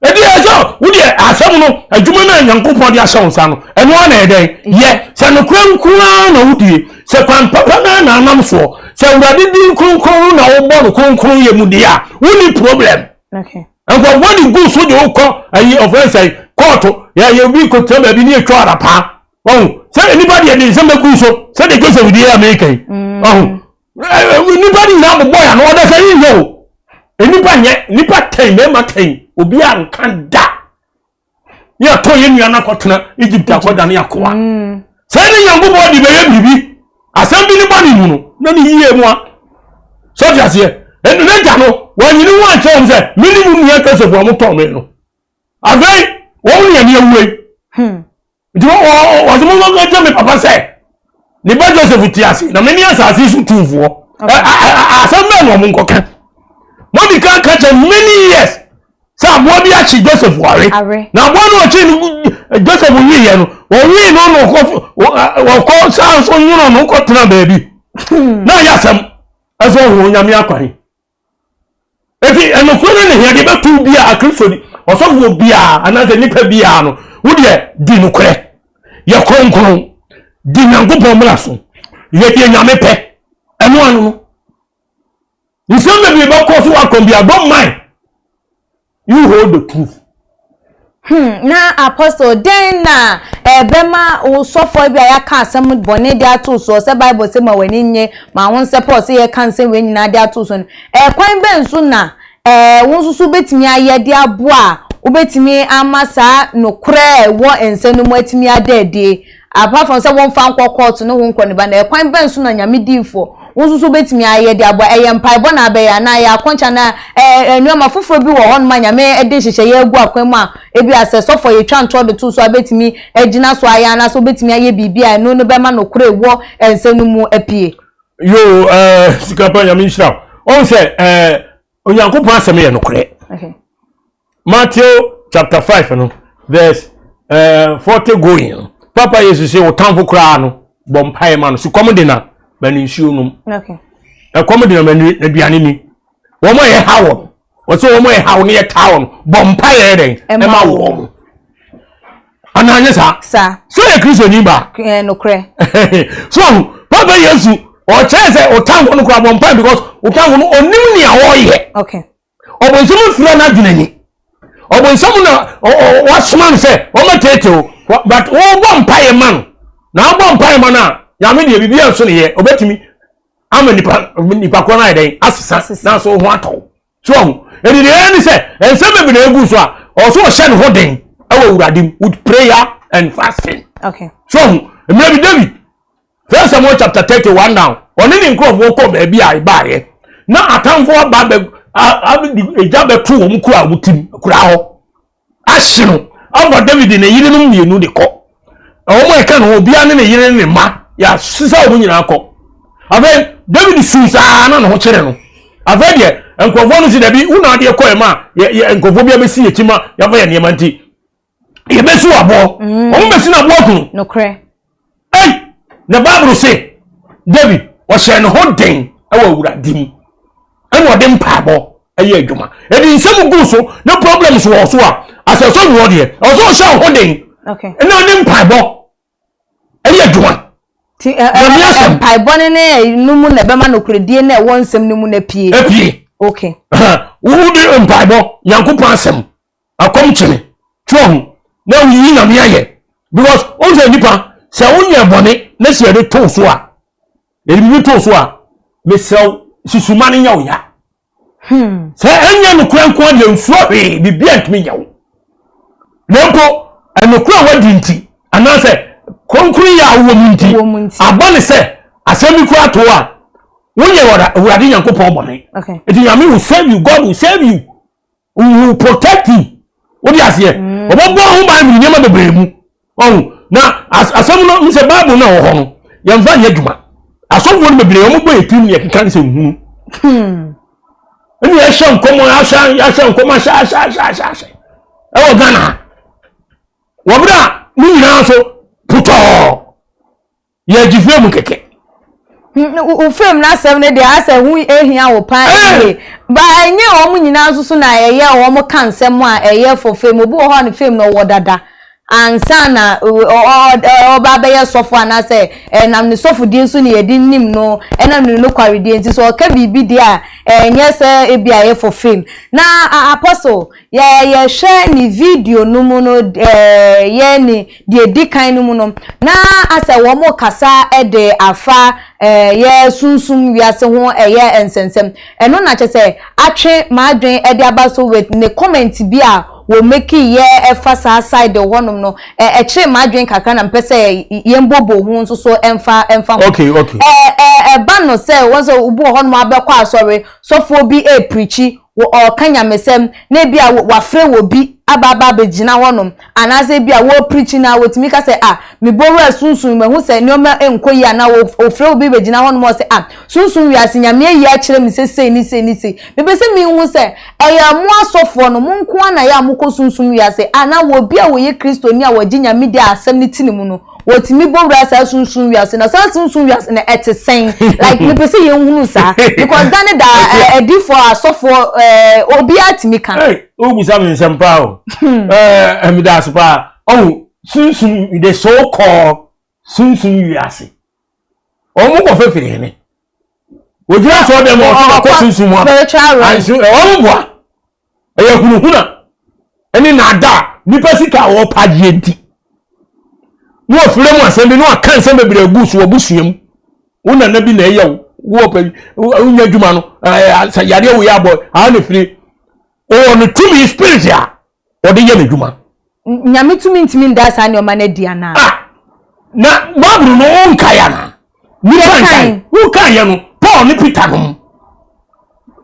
Ɛdi yɛ sɛ wodeɛ asɛm no adwuma no a Nyankopɔn de ahyɛ wo nsa no ɛno ara na ɛdɛn yɛ sɛ nokorɛ nko ara na wodie sɛ kwan papa no ara na anam soɔ sɛ Awurade din kronkron no na wobɔ no kronkron yɛ mu deɛ a wonni problem. Nkurɔfoɔ de gu so de wokɔ ayi ɔfrɛ nsɛn kɔɔto yɛ yɛ obi kɔtena baabi ne yɛtwa arapaa ɔho sɛ nnipa deɛ de nsɛm bɛgu so sɛdeɛ Joseph deɛ Amerika yi ɔho nnipa no nyinaa bobɔ ya no ɔda sɛ yiyɛ o nnipa nyɛ nnipa tɛn mmarima tɛn obi a nka da ne atɔ yɛ nua no akɔtena Egypt akɔda ne akoa mm. sɛ ne Nyankopɔn de bɛyɛ biribi asɛm bi ne bɔ ne mu no na ne yie mu a sɛ ɔte aseɛ ɛno n'agya no wɔanyini ho ankyerɛ wɔn sɛ me ne mu nua Joseph a wɔtɔn me no afei wɔn nua ne awue hmm. Nti wɔse monkɔka kyerɛ me papa sɛ ne ba Joseph te ase na mene asase so tumfoɔ. Asɛm bɛn na ɔmo nkɔka? Mode ka ka kyerɛ many years sɛ aboa bi akye Joseph awe. Na aboa no ɔkye no Joseph wieɛ no ɔwee no na ɔkɔ saa nso nwono no kɔtena baabi. Hmm. Na ayɛ asɛm ɛsɛ ɔho Onyame akwan. Eti ɛnokorɛ no ne hia deɛ bɛto bi a akristo ni ɔsɔfoɔ biara anaasɛ nipa biara no wo deɛ di nokorɛ yɛ kronkron di Nyankopɔn mmara so yɛ deɛ Nyame pɛ ɛno ano no nsɛm bebree bɛkɔ so wakɔm bi a don't mind You hold the truth. Hmm, na apostle, dɛn na ɛbɛma wo sɔfoɔ bi a yɛaka asɛm bɔne de ato soɔ sɛ Bible sɛ ma w'ani nnye, ma wo nsɛpɛ ɔsɛ yɛka nsɛm wei nyinaa de ato so no, ɛkwan bɛn so na ɛɛ wo nso so wobɛtumi ayɛ de aboa a wobɛtumi ama saa nokorɛ a ɛwɔ nsɛm no mu atumi ada adie? Apart from sɛ womfa nkɔ court ne ho nkɔ ne ba no, ɛkwan bɛn so na Nyame diifoɔ wo nso so wobɛtumi ayɛ de aboa? Ɛyɛ mpaebɔ na abɛyɛ anaa ɛyɛ akɔnkye anaa ɛɛ nnoɔma foforɔ bi wɔ hɔnom a Nyame de nhyehyɛeɛ agu akwan mu a ebia sɛ sɔfoɔ yɛtwa ntorɔ de to so a bɛtumi agyina so ayɛ anaasɛ wobɛtumi ayɛ biribi a ɛno no bɛma nokorɛ ɛwɔ nsɛm no mu apue? Yoo ɛɛ sika pa Nyame nhyira wo. Ɔhu sɛ ɛɛ Onyankopɔn asɛm yɛ nokorɛ. Okay. Matthew chapter 5 no verse 40 going no papa Yesu sɛ wo tamfo koraa no bɔ mpaeɛ ma no so kɔm de na ma no nsuo nom ɛkɔm de na ma no aduane ni wɔn a yɛha wɔn wɔsɛ wɔn a yɛha wɔn no yɛtaa wɔn bɔ mpaeɛ dɛn ɛma wɔn anaa nyɛ saa sɛ yɛ kristoni ba nokorɛ so papa Yesu ɔkyerɛ sɛ ɔtamfo no koraa bɔ mpaeɛ because ɔtamfo no ɔnim nea ɔreyɛ okay Ɔbonsam mfira n'adwene ani. Ɔbonsam na wasoma no sɛ ɔmɛteete o but wɔbɔ mpaeɛ ma no na abɔ mpaeɛ ma no a nyame deɛ biribi nso ne yɛ ɔbɛtumi ama nipa nipa korɔ no ayɛ dɛn asesa nanso ho atɔ so ɔho ɛdi deɛ ɛyɛ ne sɛ nsɛm bebree egu so a ɔso ɔhyɛ ne ho den ɛwɔ awurade mu with prayer and fasting okay. so ɔho mmerɛ bi David First Samuel chapter 31 down. Ɔne ne nkurɔfoɔ kɔɔ baabi a ɛbaeɛ na atamfoɔ aba bɛ egya bɛto wɔn kura a wɔn tim kura hɔ ahye no afa David ne yerenom mmienu de kɔ. Wɔn a ɛka ne ho obiara ne ne yere ne ne mma yɛasesa wɔn nyinaa kɔ. Afei David suu saa na ne ho kyere no. Afei deɛ nkurɔfoɔ no si dabi wo na adeɛ kɔɛ ma yɛ yɛ nkurɔfoɔ bi abɛsi yɛn akyi ma yɛafa yɛn nneɛma nti yɛbɛsi wɔ aboɔ. Mm. Wɔn bɛsi no aboɔ kunu. Nokorɛ. Ei! Na Bible se David ɔhyɛ ne ho den wɔ Awurade mu ɛna ɔde mpaebɔ ɛyɛ adwuma. Ɛde nsɛm gu so na problems wɔ so a asɛ sɛ wɔ deɛ ɔsɛ ɔhyɛ ho den ɛna ɔde mpaebɔ ɛyɛ adwuma. Ti ɛ ɛ mpaebɔ ne ne no mu na ɛbɛma nokoredie na ɛwɔ nsɛm no mu na pie. Epie. Okay. Wo de mpaebɔ Nyankopɔn asɛm akɔm kyene twerɛ ho na woyi Nyame ayɛ because wo sɛ nipa sɛ wonyɛ bɔne na sɛ yɛde to so a yɛde biribi to so a mesrɛ wo susuma no nyɛ wo ya. Sɛ ɛnyɛ nokorɛ nko a deɛ nsuro hwee biribi a ntumi nyɛ wo na mpo ɛnokorɛ a wadi nti anaasɛ kronkron yɛ a wowɔ mu nti aba ne sɛ asɛm bi koraa to a wonyɛ Awurade Nyankopɔn bɔne nti Nyame will save you, God will save you, will protect you. Wode aseɛ ɔbɛbɔ ho ban firi nneɛma bebree mu. Ɔho na asɛm no n sɛ Bible no a ɛwɔ hɔ no yɛmfa nyɛ adwuma. Asɔfoɔ no bebree wɔn bɔ yɛ tirim ne yɛkeka ne sɛ nhunu. Ɛne yɛhyɛ nkɔmɔ ahyɛ yɛahyɛ nkɔmɔ ahyɛ ahyɛ ahyɛ ahyɛ ahyɛ ɛwɔ Ghana ha. Wɔberɛ a ne nyinaa nso putɔɔ. Yɛgye fam kɛkɛ. Wo fam n'asɛm no deɛ asɛ ho ehia wo paa yie. Ba ɛnyɛ wɔn nyinaa nso so na ɛyɛ wɔn ka nsɛm a ɛyɛ for fame. Obi wɔ hɔ a ne fame no ɔwɔ dada ansa na ɔba abɛyɛ sɔfo anaasɛ ɛnam ne sɔfodie nso na yɛde nim no ɛnam ne nokwaredie nti sɛ ɔka biribi deɛ a ɛnyɛ sɛ ebi a ɛyɛ for fame. Na apostle Yɛ yɛhwɛ ne video no mu no yɛ ne deɛ edi kan no mu no na asɛ wɔn kasa de afa yɛ sunsum wiase ho ɛyɛ nsɛnsɛm ɛno na kyɛ sɛ atwe m'adwen de aba so with ne comment bi a wɔ make yɛ ɛfa saa side hɔ nom no ɛkyere m'adwen kakra na mpɛ sɛ yɛn bobo ho nso so ɛmfa ɛmfa ho okay okay ɛba no sɛ wɔn sɛ obi wɔ hɔ nom abɛkɔ asɔre sɔfoɔ bi ɛɛprikyi wɔ ɔreka nyamesɛm na ebia wafrɛ wɔ bi aba aba abɛgyina hɔnom anaasɛ ebia wɔreprikyi no a wɔtumi ka sɛ ah mebɔ wura sunsum mahu sɛ nneɛma nkɔ yie anaa wɔfrɛ obi bɛgyina hɔnom a ɔsɛ ah sunsum wiase nyame ayi akyerɛ me sɛ sei ne sei ne sei. Mepɛ sɛ mehu sɛ ɛyɛ mo asɔfoɔ no mo nko ara na ɛyɛ a mokɔ sunsum wiase anaa wɔ obi a wɔyɛ Kristoni a wɔgye nyame di a asɛm no te ne mu no Wɔtumi bɔ wura saa sunsun wiase na saa sunsun wiase no ɛte sɛn like mepɛ sɛ yɛn hunu saa because da ne da ɛdifoɔ asɔfoɔ ɛɛ obiara tumi ka. Ee o bisa mi nsɛm paa o ɛɛ ɛmi da ase paa ɔwɔ sunsun the so called sunsun wiase wɔn kɔ fɛ firi hene ogyina sɔɔ dɛm ɔsɔ ɔkɔ sunsun mu a anso wɔn boa. Ɛyɛ hunahuna ne naadaa nipa sika a wɔpa gyeɛ nti. Na wɔfrɛ mu asɛm bi na wɔaka nsɛm bebree agu so wɔ busua mu. Wo nana bi na ɛyɛ wo, wo ɔpɛ wonya adwuma no, sɛ yadeɛ wo yɛ abɔ, aha na firi. Ɔwɔ no tumi spirit a ɔde yɛ n'adwuma. Nyame tumi ntumi nda saa nneɛma no adi anaa? Ah, na Bible no wonkae anaa? Nipa nkae. Wokaeɛ no, Paul ne Peter nom.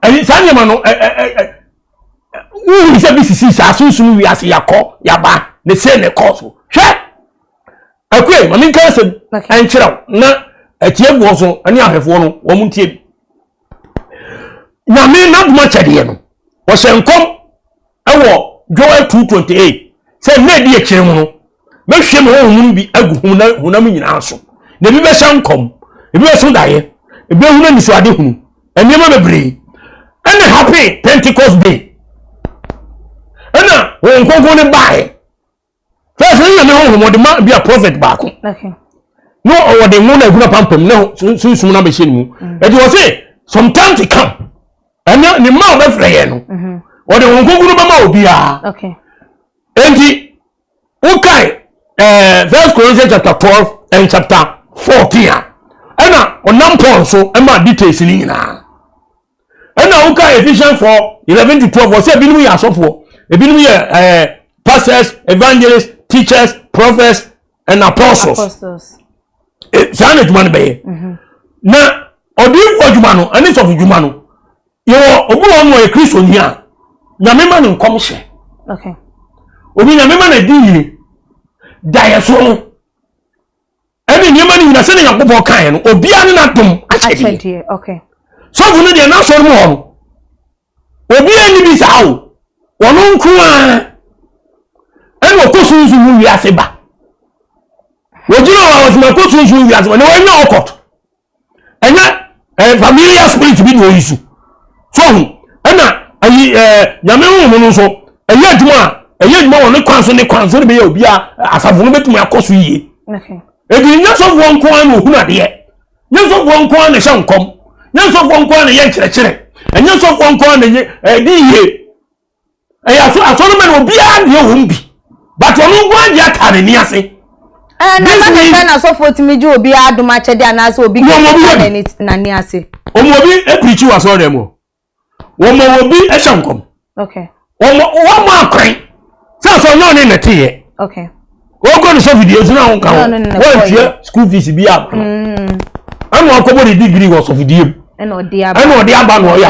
Ɛyi saa nneɛma no ɛ wohu sɛ bi sisi saa sunsum wiase yakɔ yaba ne se ne kɔ so. Hwɛ! Akue, ma menka asɛm ɛnkyerɛ wo na atiefoɔ so ne ahwɛfoɔ no wɔn ntie bi. Nyame n'adom akyɛdeɛ no, wɔhyɛ nkɔm ɛwɔ Joel 2:28 sɛ nna edi akyire mu no mɛhwie me honhom no bi agu honam nyinaa so na ebi bɛhyɛ nkɔm ebi bɛso daeɛ ebi bɛhunu anisoade hunu nneɛma bebree ɛna happy Pentecost day ɛna honhom kronkron no baeɛ First ne nyame honhom ɔde ma bi a prophet baako. Na ɔde ngo na aguna pampam na sunsum na bɛhyɛ ne mu. Ɛti wɔ se some time to come. Ɛne ne mma a ɔbɛfrɛ yɛn no. Mm-hmm. Ɔde honhom kronkron no bɛma obiara. Enti wokae eh, First Corinthians chapter 12 and chapter 14 a ɛna ɔnam Paul so ɛma details ne nyinaa. Ɛna woka Ephesians 4 11 to 12 wɔsɛ ebinom yɛ asɔfoɔ ebinom yɛ ɛɛ eh, pastors evangelists teachers prophets and apostles e, saa na adwuma no bɛyɛ mhm. na ɔdiifoɔ adwuma no ɛne sɔfo adwuma no yɛwɔ obi wɔ mu ɔyɛ kristoni a nyame ma no nkɔmhyɛ obi nyame ma no adi yie daeɛso no ɛne nneɛma no nyina sɛdeɛ nyankopɔn kaeɛ no obiara ne n'adom akyɛdeɛ sɔfo no deɛ n'asɔre mu hɔ no obiara nni bi saa o ɔno nko ara ɛna ɔkɔ sunsun mu wiase ba. Wɔgyina hɔ a wɔsɛ makɔ sunsum wiase na wɔnyɛ ɔkɔt. Ɛnyɛ ɛɛ familiar spirit bi na oyi so. So ho ɛna ayi ɛɛ nyame honhom no nso ɛyɛ adwuma a ɛyɛ adwuma wɔ ne kwan so ne kwan so ne bɛyɛ obi a asafo no bɛtumi akɔ so yie. Edi nyɛ sɔfoɔ nko ara na ohunu adeɛ. Nyɛ sɔfoɔ nko ara na ɛhyɛ nkɔm. Nyɛ sɔfoɔ nko ara na ɛyɛ nkyerɛkyerɛ. Ɛnyɛ sɔfoɔ nko ara na ɛyɛ ɛdi yie. Ɛyɛ aso asɔre mɛ na obiara deɛ wɔm bi. But ɔno nko ara deɛ ata n'ani ase. Ɛɛ na ɛba ne sɛ na sɔfoɔ tumi gye obiara adom akyɛdeɛ anaasɛ obi kɛkɛ n'ani ase. Wɔn obi apirikyi wɔ asɔre dɛm hɔ. Wɔn obi hyɛ nkɔm. Okay. Wɔn wɔn akwan sɛ asɔ nyɛ ɔne na teeɛ. Okay. Wɔkɔ ne sɔfidie nso na wɔn ka ho. Wɔntua school fees bi ama. Ɛna ɔkɔbɔ ne degree wɔ sɔfidie mu. Ɛna ɔde aba. Ɛna ɔde aba na ɔyɛ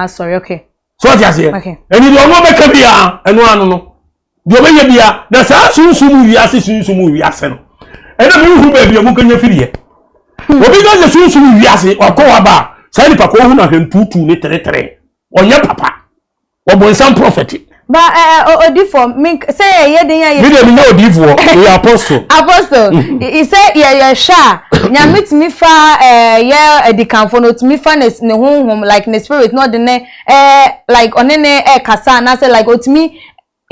asɔre. Okay. So ɔte aseɛ. Ɛni deɛ ɔno ɔbɛka biara ɛno ano no. Deɛ ɔbɛyɛ biara na saa sunsum wiase sunsum wiase no. Ɛna mi nhu baabi a wɔn kanya firiɛ. Obi ka sɛ sunsum wiase wakɔ waba a saa nipa kɔ ohun ahwɛ ntuutuu ne teretere. Ɔnyɛ papa. Ɔbɔnsam prɔfɛte. Ba ɛ ɛ odifo mi sɛ yɛ yɛ den yɛ. Mi de mi nyɛ odiifoɔ mi yɛ apostle. Apostle sɛ yɛ yɛ hwɛ a nyame tumi fa ɛ yɛ adikanfo no otumi fa ne ne honhom like ne spirit na ɔde ne ɛ like ɔne ne ɛ kasa anaasɛ like otumi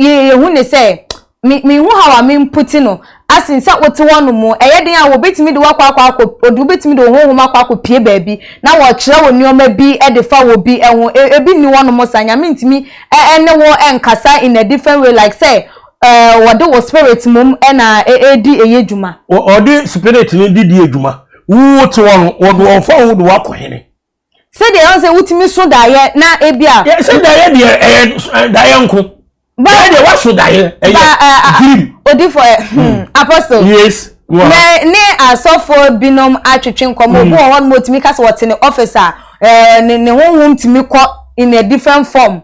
yɛ yɛ hu ne sɛ me me hu how a me mputi no asen sɛ wote hɔ nom ɛyɛ den a wɔbɛtumi de wakɔ akɔ akɔ ɔde wobɛtumi de wo honhom akɔ akɔ pie baabi na wɔkyerɛ wo nneɛma bi de fa wɔ bi ho ebi nni hɔ nom sa nyame ntumi ɛne wo ɛnkasa in a different way like sɛ ɛɛ wɔde wo spirit mom ɛna ɛdi ɛyɛ dwuma. Ɔde spirit no de di adwuma wo te hɔ no wɔde ɔfa wo de wakɔ hene. Sɛdeɛ ɛwɔ sɛ wotumi so daeɛ na ebi a. Yɛ sɛ daeɛ deɛ ɛyɛ daeɛ nko. Daeɛ deɛ waso daeɛ ɛyɛ dream. Odifo ɛ hmm apostle. Yes. Mɛ ne asɔfoɔ binom atwetwe nkɔmɔ obi wɔ hɔ nom otumi ka sɛ ɔte ne office a ɛɛ ne ne honhom tumi kɔ in a different form.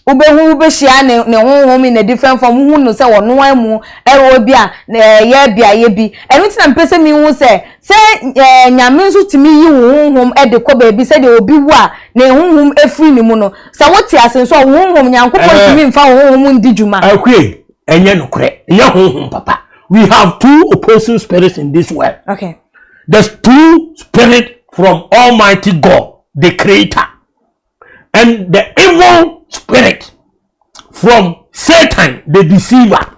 Wobɛhu wobɛhyia ne ne honhom in a different form wohu no sɛ ɔno ara mu ɛwɔ bi a ɛyɛ beaeɛ bi ɛno nti na mepɛ sɛ mehu sɛ sɛ ɛɛ nyame nso tumi yi wo honhom de kɔ baabi sɛdeɛ obi wu a ne honhom efiri ne mu no sɛ wote ase nso a wo honhom nyankopɔn tumi mfa wo honhom ndi dwuma. Akue ɛnyɛ nokorɛ ɛnyɛ honhom papa we have two opposing spirits in this world. Okay. There's two spirit from Almighty God the creator. and the evil spirit from Satan the deceiver.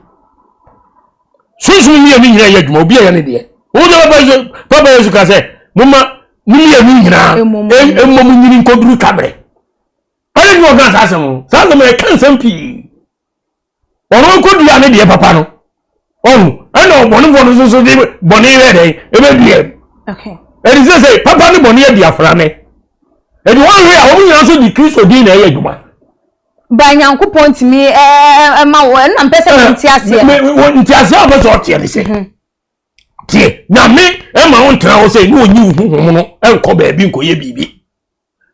Sunsun mmienu nyinaa yɛ adwuma obi a yɛ ne deɛ. Wɔn de papa Yesu papa Yesu ka sɛ mo ma mo mmienu nyinaa mmom nyini nkɔduru twabrɛ. Ɛne ne ɔka saa asɛm no saa asɛm no ɛka nsɛm pii. Ɔno nkɔdua ne deɛ papa no. Ɔhu ɛna ɔbɔnefoɔ no nso so de bɔne yɛ dɛn ɛbɛdua mu. Ɛde sɛ sɛ papa ne bɔne adi afra ne. Ɛde wɔn hwɛ a wɔn nyinaa nso de Kristo din na ɛyɛ adwuma. Ba Nyankopɔn ntumi ɛma wɔ ɛna mpɛ sɛ wɔn ti aseɛ. Nti aseɛ a wɔpɛ sɛ ɔteɛ ne sɛ. Mhm. Tie Nyame ɛma wo ntena hɔ sɛ ne ɔnyi wo honhom no ɛnkɔ baabi nkɔyɛ biribi.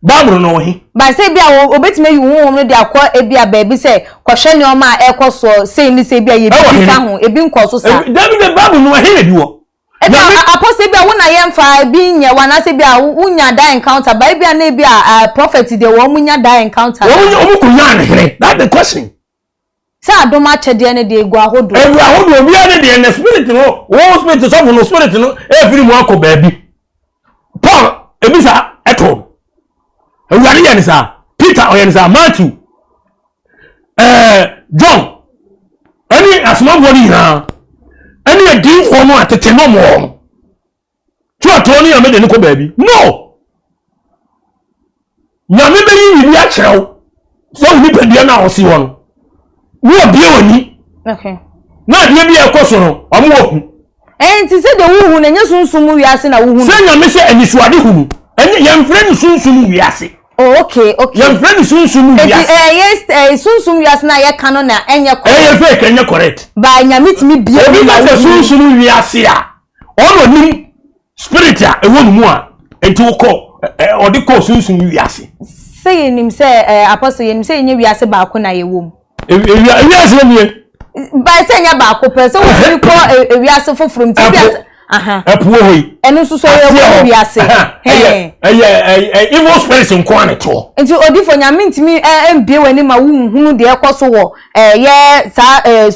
Bible no wɔ he? Ba sɛ ebi a obetumi ayi wo honhom no de akɔ ebi a baabi sɛ kɔhwɛ nneɛma a ɛrekɔ soɔ sei ne sei ebi a yɛ biribi fa ho ebi nkɔ so saa. Dabi dabi Bible no ɛhe na ebi wɔ? Ebi a apostle ebi a wo na yɛmfa ebi nyɛ wo anaasɛ ebi a wonya that encounter ba ebi a na ebi a prophet deɛ wɔn mu nya that encounter. Wɔn wɔn kɔ nyaa ne hene that's the question. Sɛ adom akyɛdeɛ no deɛ egu ahodoɔ. Egu ahodoɔ obiara ne deɛ na spirit no wɔn spirit sɔfo no spirit no efiri mu akɔ baabi. Paul ebi saa ɛto no. Awurade yɛ ne saa. Peter ɔyɛ ne saa. Matthew ɛɛ John ɛne asomafoɔ no nyinaa ɛne adiifoɔ no a tete no wɔn no. tí ɔtɔn ne nyame de no kɔ baabi no nyame bɛyi biribi akyerɛ wo sɛ wo nipadua no a ɔsi hɔ no ne ɔbie w'ani na adeɛ bi a ɛkɔ so no ɔmo wɔ hu ɛnti sɛ deɛ wohu no ɛnyɛ sunsum mu wiase na wohu no sɛ nyame sɛ anisoade hunu ɛnyɛ yɛmfrɛ no sunsum mu wiase Oh, okay, okay. Yɛmfrɛ no sunsum mu wiase. Eti ɛyɛ ɛyɛ sunsum wiase na yɛka no na ɛnyɛ correct. Ɛyɛ fake ɛnyɛ correct. Ba nyame tumi bie obi ka sɛ sunsum wiase a ɔno nim spirit a ɛwɔ ne mu a nti wokɔ ɔde kɔ sunsum wiase. Sɛ yɛnim sɛ ɛɛ apostle yɛnim sɛ yɛnyɛ wiase baako na yɛwɔ mu. Ewiase nie. Ba sɛ nyɛ baako pɛ sɛ wotumi kɔ ewiase foforɔ mu ti wiase. Ɛpo wɔ hɔ yi. Ɛno nso so ɛyɛ wɔ wiase. Ɛyɛ ɛyɛ ɛyɛ evil spirits nko ara na ɛte hɔ. Nti odifo Nyame ntumi mbie w'ani ma wo nhunu deɛ ɛkɔ so wɔ ɛyɛ saa ɛɛ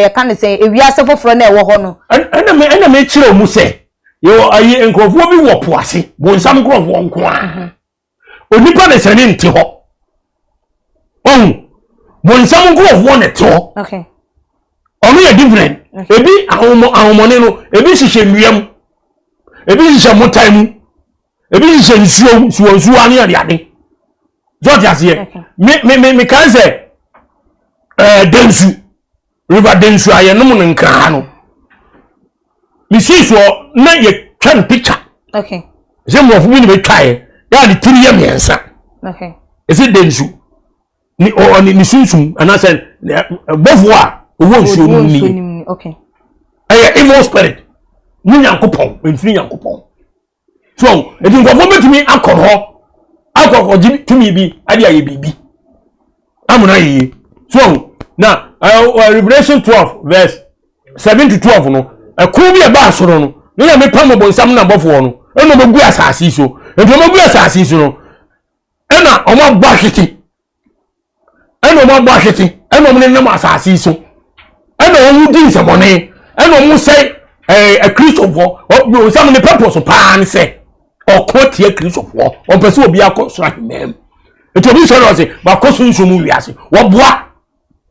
yɛka ne sɛn ewiase foforɔ na ɛwɔ hɔ no. Ɛna me ɛna me kyerɛ mu sɛ yɛwɔ ayi nkurɔfoɔ bi wɔ po ase bonsam nkurɔfoɔ nko ara. Onipa ne sɛ ne nte hɔ. Ɔhu bonsam nkurɔfoɔ na ɛte hɔ. Ɔno yɛ different. Ebi ahomɔ ahomɔne no ebi hyehyɛ nnua mu ebi hyehyɛ mmotan mu ebi hyehyɛ nsuo nsuo nsuo ne ade ade. So ɔte aseɛ. Me me me me kan sɛ ɛɛ densu river densu a yɛnom no nkran ha no. Mesii soɔ na yɛtwa no picture. Okay. Sɛ mmorɔfo bi na bɛtwaeɛ yɛ a ne tiri yɛ mmiɛnsa. Okay. Ɛsɛ densu. Ne ɔ ne ne sunsum anaasɛ bɔfoɔ a ɔwɔ nsuo no mu nie. Okay. Ɛyɛ evil spirit. Ne Nyankopɔn, mfiri Nyankopɔn. So eti nkurɔfoɔ bɛtumi akɔ hɔ akɔ akɔgye tumi bi ade ayɛ biribi amuna yie. So na uh, Revelation 12 verse 7 to 12 no ɛko bi a ɛbaa soro no ne na mepam ɔbonsam na abɔfoɔ no ɛna ɔbɛgu asase yi so. Nti ɔbɛgu asase yi so no ɛna wɔn abɔ ahwete ɛna wɔn abɔ ahwete ɛna wɔn nenam asase yi so ɛna wɔn di nsɛmɔne ɛna wɔn sɛ ɛɛ akristofoɔ ɔsɛm ne purpose paa ne sɛ ɔko tia kristofoɔ ɔmpɛ sɛ obi akɔ soro ahemman mu nti obi sɔrɔ ɔsɛ wakɔ sunsun mu wiase wɔboa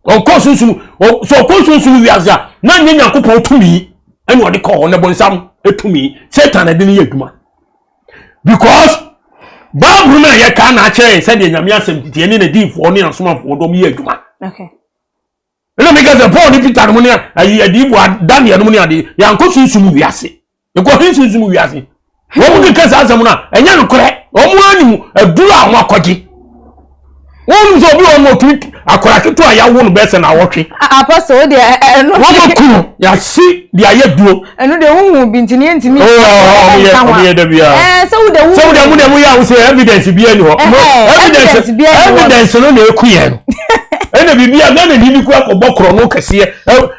ɔkɔ sunsun sɛ ɔkɔ sunsun wiase a na nyɛ nyankopɔn tumi ɛna ɔde kɔ hɔ na bɔnsam tumi satan ɛde ne yɛ adwuma. Because Bible no a yɛka na akyerɛ yɛn sɛdeɛ Nyame asɛm titi ɛne n'adiyifoɔ ne asomafoɔ dɔm yɛ adwuma. Ɛna meka sɛ Paul ne Peter nom ne ayi adiyifoɔ Daniel nom ne ade yɛankɔ sunsum wiase. Yɛkɔ he sunsum wiase. Wɔn keka saa asɛm no a ɛnyɛ nokorɛ. Wɔn anim aduru a wɔn akɔgye. Wɔn sɛ obi wɔn ɔtumi akwadaa ketewa a yɛawo no bɛyɛ sɛ naawɔtwe. Apostle wo deɛ ɛno. Wɔn aku no yɛasi de ayɛ duro. Ɛno deɛ wohu bi nti ne yɛntumi. Ɔmo yɛ ɔmo yɛ dɛbi a. Ɛɛ sɛ wo de wo. Sɛ wo deɛ mo deɛ mo yɛ awo sɛ evidence bi ɛni hɔ. Evidence bi ɛni hɔ. Evidence no na eku yɛn no. Ɛna biribi a Ghana ni bi kura kɔbɔ korɔ no kɛseɛ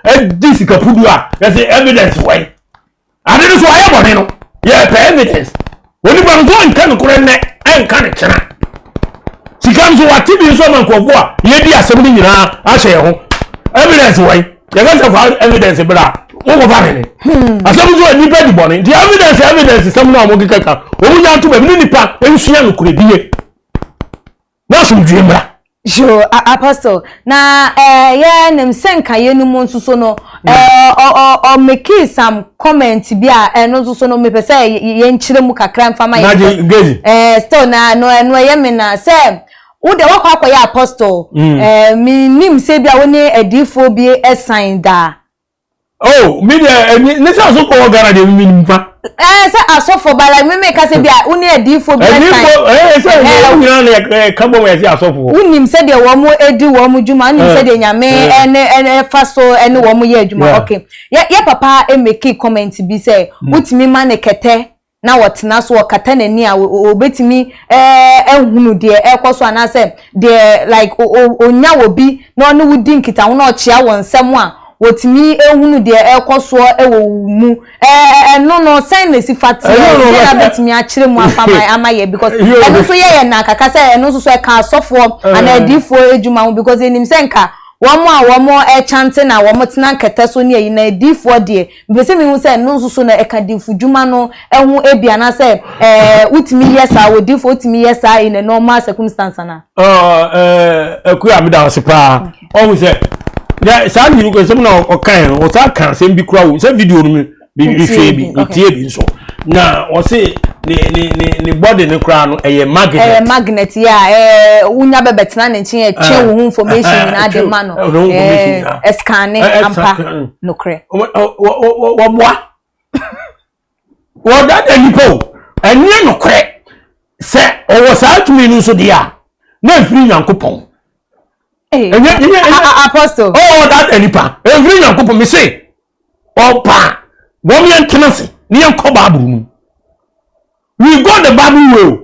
ɛdi sika pudu a yɛsɛ evidence wɛn. Ade no so ayɛ bɔne no, yɛpɛ evidence. Onipa nso nka nokorɛ nnɛ, ɛnka no kyena. Sika nso wate bi nso ama nkurɔfoɔ a yɛdi asɛm no nyinaa ahyɛ yɛn ho. Evidence wɔ yi, yɛka sɛ fa evidence bra a, wokɔfa hene. Asɛm nso a nnipa di bɔne nti evidence evidence sɛm no a wɔkeka ka, wɔn nya nto baabi ne nnipa nsua nokorɛdie. Na asomdwie mmra. Yo, Apostle, na eh, yɛ nim sɛ nka yɛ no mu nso so no, eh, ɔ ɔ ɔ mekii some comment bi a ɛno nso so no mepɛ sɛ yɛnkyerɛ mu kakra mfa ma yɛ. Eh, still na no ɛno ɛyɛ me na sɛ wo deɛ wakɔ akɔyɛ apostle, mm. eh, menim sɛ bi a wo ne adiifoɔ bi ɛsan daa. Oh, mi deɛ ɛni ne sɛ asɔfo wɔ Ghana deɛ mi nim fa. Ɛɛ sɛ asɔfo ba like mi mi ka sɛ bi a wo ne adiifo bi ɛsan. Adiifo ɛɛ sɛ wɔn nyinaa na ɛka bɔ wɔn yɛ sɛ asɔfo. Wonim sɛdeɛ wɔn edi wɔn dwuma, wonim sɛdeɛ nyame ɛne ɛfa so ɛne wɔn yɛ adwuma. Okay, yɛ yɛ papa emeki comment bi sɛ wotumi ma ne kɛtɛ na ɔtena so ɔkata n'ani a ɔbɛtumi ahunu deɛ ɛrekɔ so anaasɛ deɛ like ɔnya wɔ bi na ɔne wo di nkitaho na ɔkyea wɔ nsɛm a wɔtumi hunu deɛ ɛrekɔ soɔ wɔ wo mu ɛno no sɛn na ɛsi fa teɛ deɛ na bɛtumi akyerɛ mu afa ama yɛ because ɛno nso yɛ yɛ na kaka sɛ ɛno nso so ɛka asɔfoɔ anaa adiifoɔ adwuma ho because ɛnim sɛ nka wɔn a wɔn ɛkyante na wɔn tena nkɛtɛ so ne ayi na adiifoɔ deɛ Mepɛ sɛ mehu sɛ ɛno nso so no ɛka difodwuma no ho bi anaasɛ ɛɛ wotumi yɛ saa wɔ difo wotumi yɛ saa in a normal circumstance ana. Akua meda ase paa ɔhu sɛ saa ne nsɛm na ɔkae no ɔsaa ka asɛm bi kora wo sɛ video no mu mehwɛ bi metie bi nso na ɔse ne ne ne ne body ne koraa no ɛyɛ magnet ɛyɛ magnet yɛ a ɛɛ wonya bɛbɛtena ne nkyɛn ɛtwe wo ho information nyinaa de ma no ɛɛ ɛscanne ampa nokorɛ. Wɔboa wɔdada nipa o ɛnyɛ nokorɛ sɛ ɔwɔ saa tumi no nso deɛ a na ɛmfiri Nyankopɔn. Ɛnyɛ ɛnyɛ ɛnyɛ apostle. Ɔwɔ dada nipa ɛmfiri Nyankopɔn me se ɔpa wɔn yɛn tena se ne yɛn kɔ Bible mu. We go the Bible way o.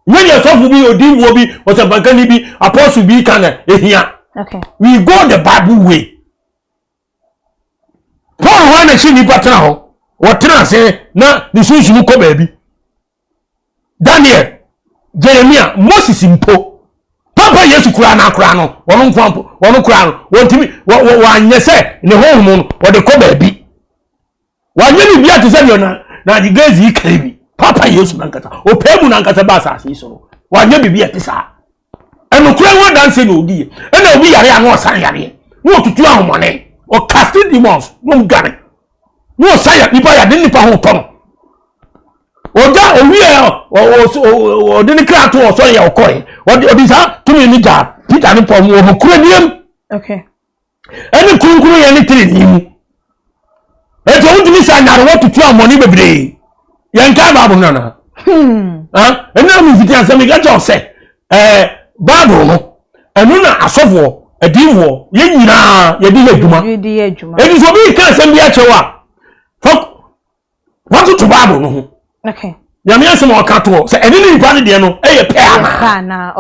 Nyɛ deɛ sɔfo bi odiifoɔ bi ɔsɛmpankani bi apostle bi ka na ehia. We go the Bible way. Paul hɔ na ɛhyɛ nnipa tena hɔ. Wɔtena ase na ne sunsum kɔ baabi. Daniel, Jeremia, Moses mpo, Papa Yesu koraa no akora no, wɔn nko mpo, wɔn koraa no, wɔntumi, wɔanyɛ sɛ ne honhom no wɔde kɔ baabi. Wɔanyɛ biribi a te sɛ deɛ na na Gezi yi kan bi. Papa Yesu nankasa, ɔpɛ mu nankasa ba asase yi so no, wɔanyɛ biribi a ɛte saa. Ɛnokorɛ ho adanseɛ na ɔdi yɛ. Ɛna obi yare a na ɔsan yareɛ, na ɔtutu ahomɔne, ɔcasti demons, na ɔdwane, na ɔsa ya nipa yade nipa ho tɔ no. Ɔgya owie ɔde ne kra to ɔsɔre yɛ ɔkɔɛ, ɔde saa tumi ne gya Peter ne Paul mu wɔ nokorɛ deɛm. Okay. Ɛne kronkron yɛ ne tenenee mu. Eti ɔmo sa nyarewa tutu amɔne bebree. Yɛn kan baabu no nana. Ɛnna mi fiti asɛm mi ka kyerɛ sɛ ɛɛ baabu no ɛno na asɔfoɔ adiifoɔ yɛn nyinaa yɛde yɛ adwuma. Eti sɛ obi ka asɛm bi akyerɛ wo a fa watoto baabu no ho. Nyame asɛm a ɔka toɔ sɛ ɛne ne nipa no deɛ no ɛyɛ pɛ anaa.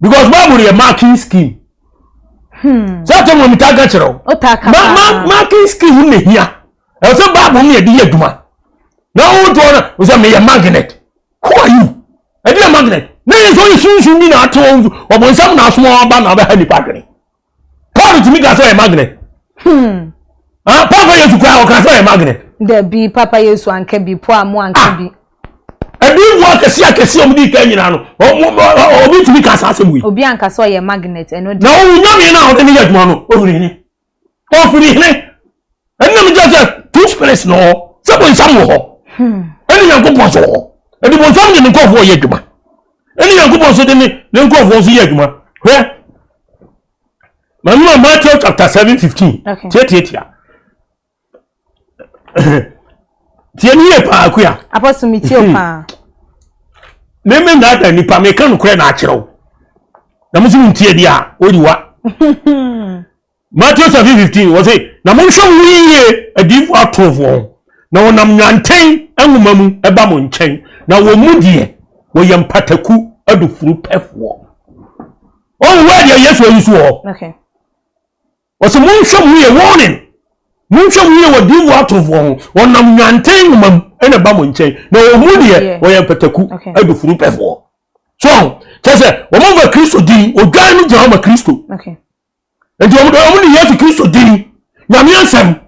Because Bible yɛ marking scheme. Hmm. Sɛ ɔtɔ mu taa ka kyerɛ wo. Ma marking scheme na hia. Ɛwɔ sɛ Bible no yɛde yɛ adwuma. Na wotɔ no sɛ meyɛ magnet. Who are you? Ɛde yɛ magnet. Na yɛ sɛ ɔyɛ sunsun bi na ato ɔbɔnsam na asoma ɔba na ɔbɛha nipa adwene. Paul tumi ka sɛ ɔyɛ magnet. Hmm. Ah, Papa Yesu kura ɔka sɛ ɔyɛ magnet. Dabi, Papa Yesu anka bi, po a mo anka ah. bi. Adiifoɔ akɛseɛ akɛseɛ a wɔdi kan nyinaa no, obi tumi ka saa asɛm wei. Obi anka sɛ ɔyɛ magnet ɛno deɛ. Na ɔwɔ nyame no a ɔde ne yɛ adwuma no, ɔfiri hene. Ɔfiri hene. Ɛno na megye sɛ two spirits na ɔwɔ sɛ bonsam wɔ hɔ. Hmm. Ɛne Nyankopɔn so wɔ hɔ. Ɛde bonsam de ne nkurɔfoɔ yɛ adwuma. Ɛne Nyankopɔn so de ne ne nkurɔfoɔ nso yɛ adwuma. Hwɛ. Mame Matthew chapter 7 15. Tiatiatia. tie ne yie paa kuya. Apostle mi tie o hmm. paa. Meme nnaada nipa meka nokorɛ na akyerɛ wo na mo nso ntie deɛ a ɔdi wa. Matthew 7:15 wɔ se na monhwɛ mo yie adiyifoɔ atorofoɔ ho na wɔnam nwanten nwoma mu ɛba mo nkyɛn na wɔn mu deɛ wɔyɛ mpataku adufuru pɛfoɔ. Ɔwɔ wɔ deɛ Yesu ayi so wɔ hɔ. Ɔsɛ monhwɛ mo yie, warning, monhwɛ mo yie wɔ diifoɔ atorofoɔ ho, wɔnam nnwanten nwoma mu ɛna ɛba mo nkyɛn, na wɔn mu deɛ wɔyɛ mpataku adufuru pɛfoɔ. So kyɛ sɛ wɔn mfa Kristo din, odwan no gyina hɔ ma Kristo. Nti wɔn de wɔn de Yesu Kristo din, Nyame asɛm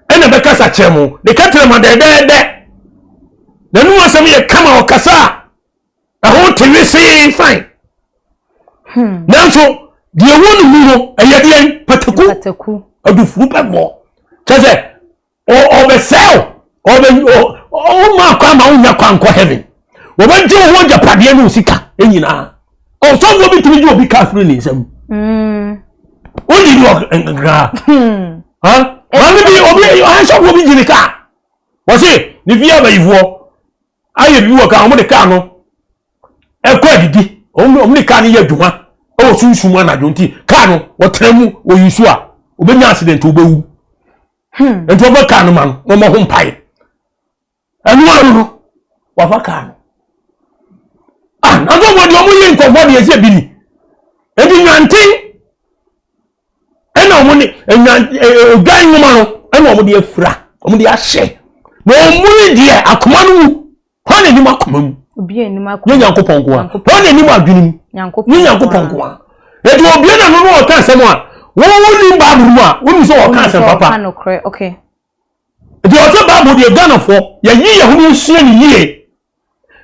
ɛna ɛbɛkasa kyerɛ mo, ne kɛtɛrɛ ma dɛdɛɛdɛ. N'anum asɛm yɛ kama ɔkasa a ɛho te wesee fine hmm. nanso deɛ ɛwɔ ne mu no ɛyɛ deɛn pataku adufuru pɛboɔ kyɛ sɛ ɔbɛsɛe ɔbɛ ɔma akɔ ama wonya kɔ ankɔ heaven wɔbɛgye wo ho agyapadeɛ ne wo sika nyinaa ɔsɔfoɔ bi tumi gye obi kaa firi ne nsam hmm. wogye di wɔ nkraa hmm. maame bi obi ɔsɔfoɔ bi gye ne kaa wɔse ne fie abayifoɔ ayɛ biribi wɔ kaa wɔn de kaa no ɛkɔ adidi wɔn wɔn de kaa no yɛ adwuma ɛwɔ sunsun anadwo nti kaa no wɔtena mu wɔyi so a wɔbɛnya accident wɔbɛwu hmm. nti wɔbɛ kaa no ma no wɔn ho mpae ɛno ano no wɔafa kaa no ah nanso wɔn deɛ wɔn yɛ nkɔfoɔ deɛ ɛsɛ bi ni ebi nyanten. ɛna wɔn de nyan odwan nwoma no ɛna wɔn de afura wɔn de ahyɛ na wɔn mu ne deɛ akoma no mu hɔn na anim akoma mu ne nyankopɔn nko a hɔn na anim adwene mu ne nyankopɔn nko a eti obie na no no ɔka asɛm a wɔn wɔn nim baabulu mu a wɔn nim sɛ ɔka asɛm papa eti ɔsɛ baabulu deɛ Ghanafoɔ yɛyi yɛn ho ne nsua ne yie.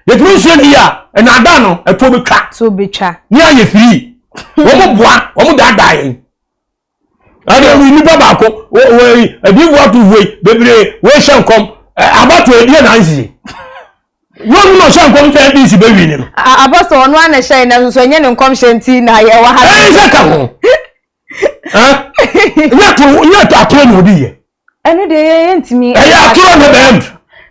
Yɛtumi nsua ne yie a, ɛnaadaa no, ɛtoɔ bɛtwa. Toɔ bɛtwa. Ne ayɛ firii. Wɔn boa, wɔn daadaa yɛn. Ɛde nipa baako, wɔ adiifoɔ atofoɔ yi, bebree, wɔahyɛ nkɔm, abatoɔ ɛdeɛ na ansie. Wɔn na ɔhyɛ nkɔm sɛ NDC bɛwi ne no. Abɔsɔ ɔno ara na ɛhyɛ na nso ɛnyɛ ne nkɔmhyɛ nti na yɛwɔ ha. Ɛyɛ sɛ ka ho. Nyɛ atoro na obi yɛ. Ɛno deɛ yɛ yɛntumi. Ɛyɛ atoro ne bɛn.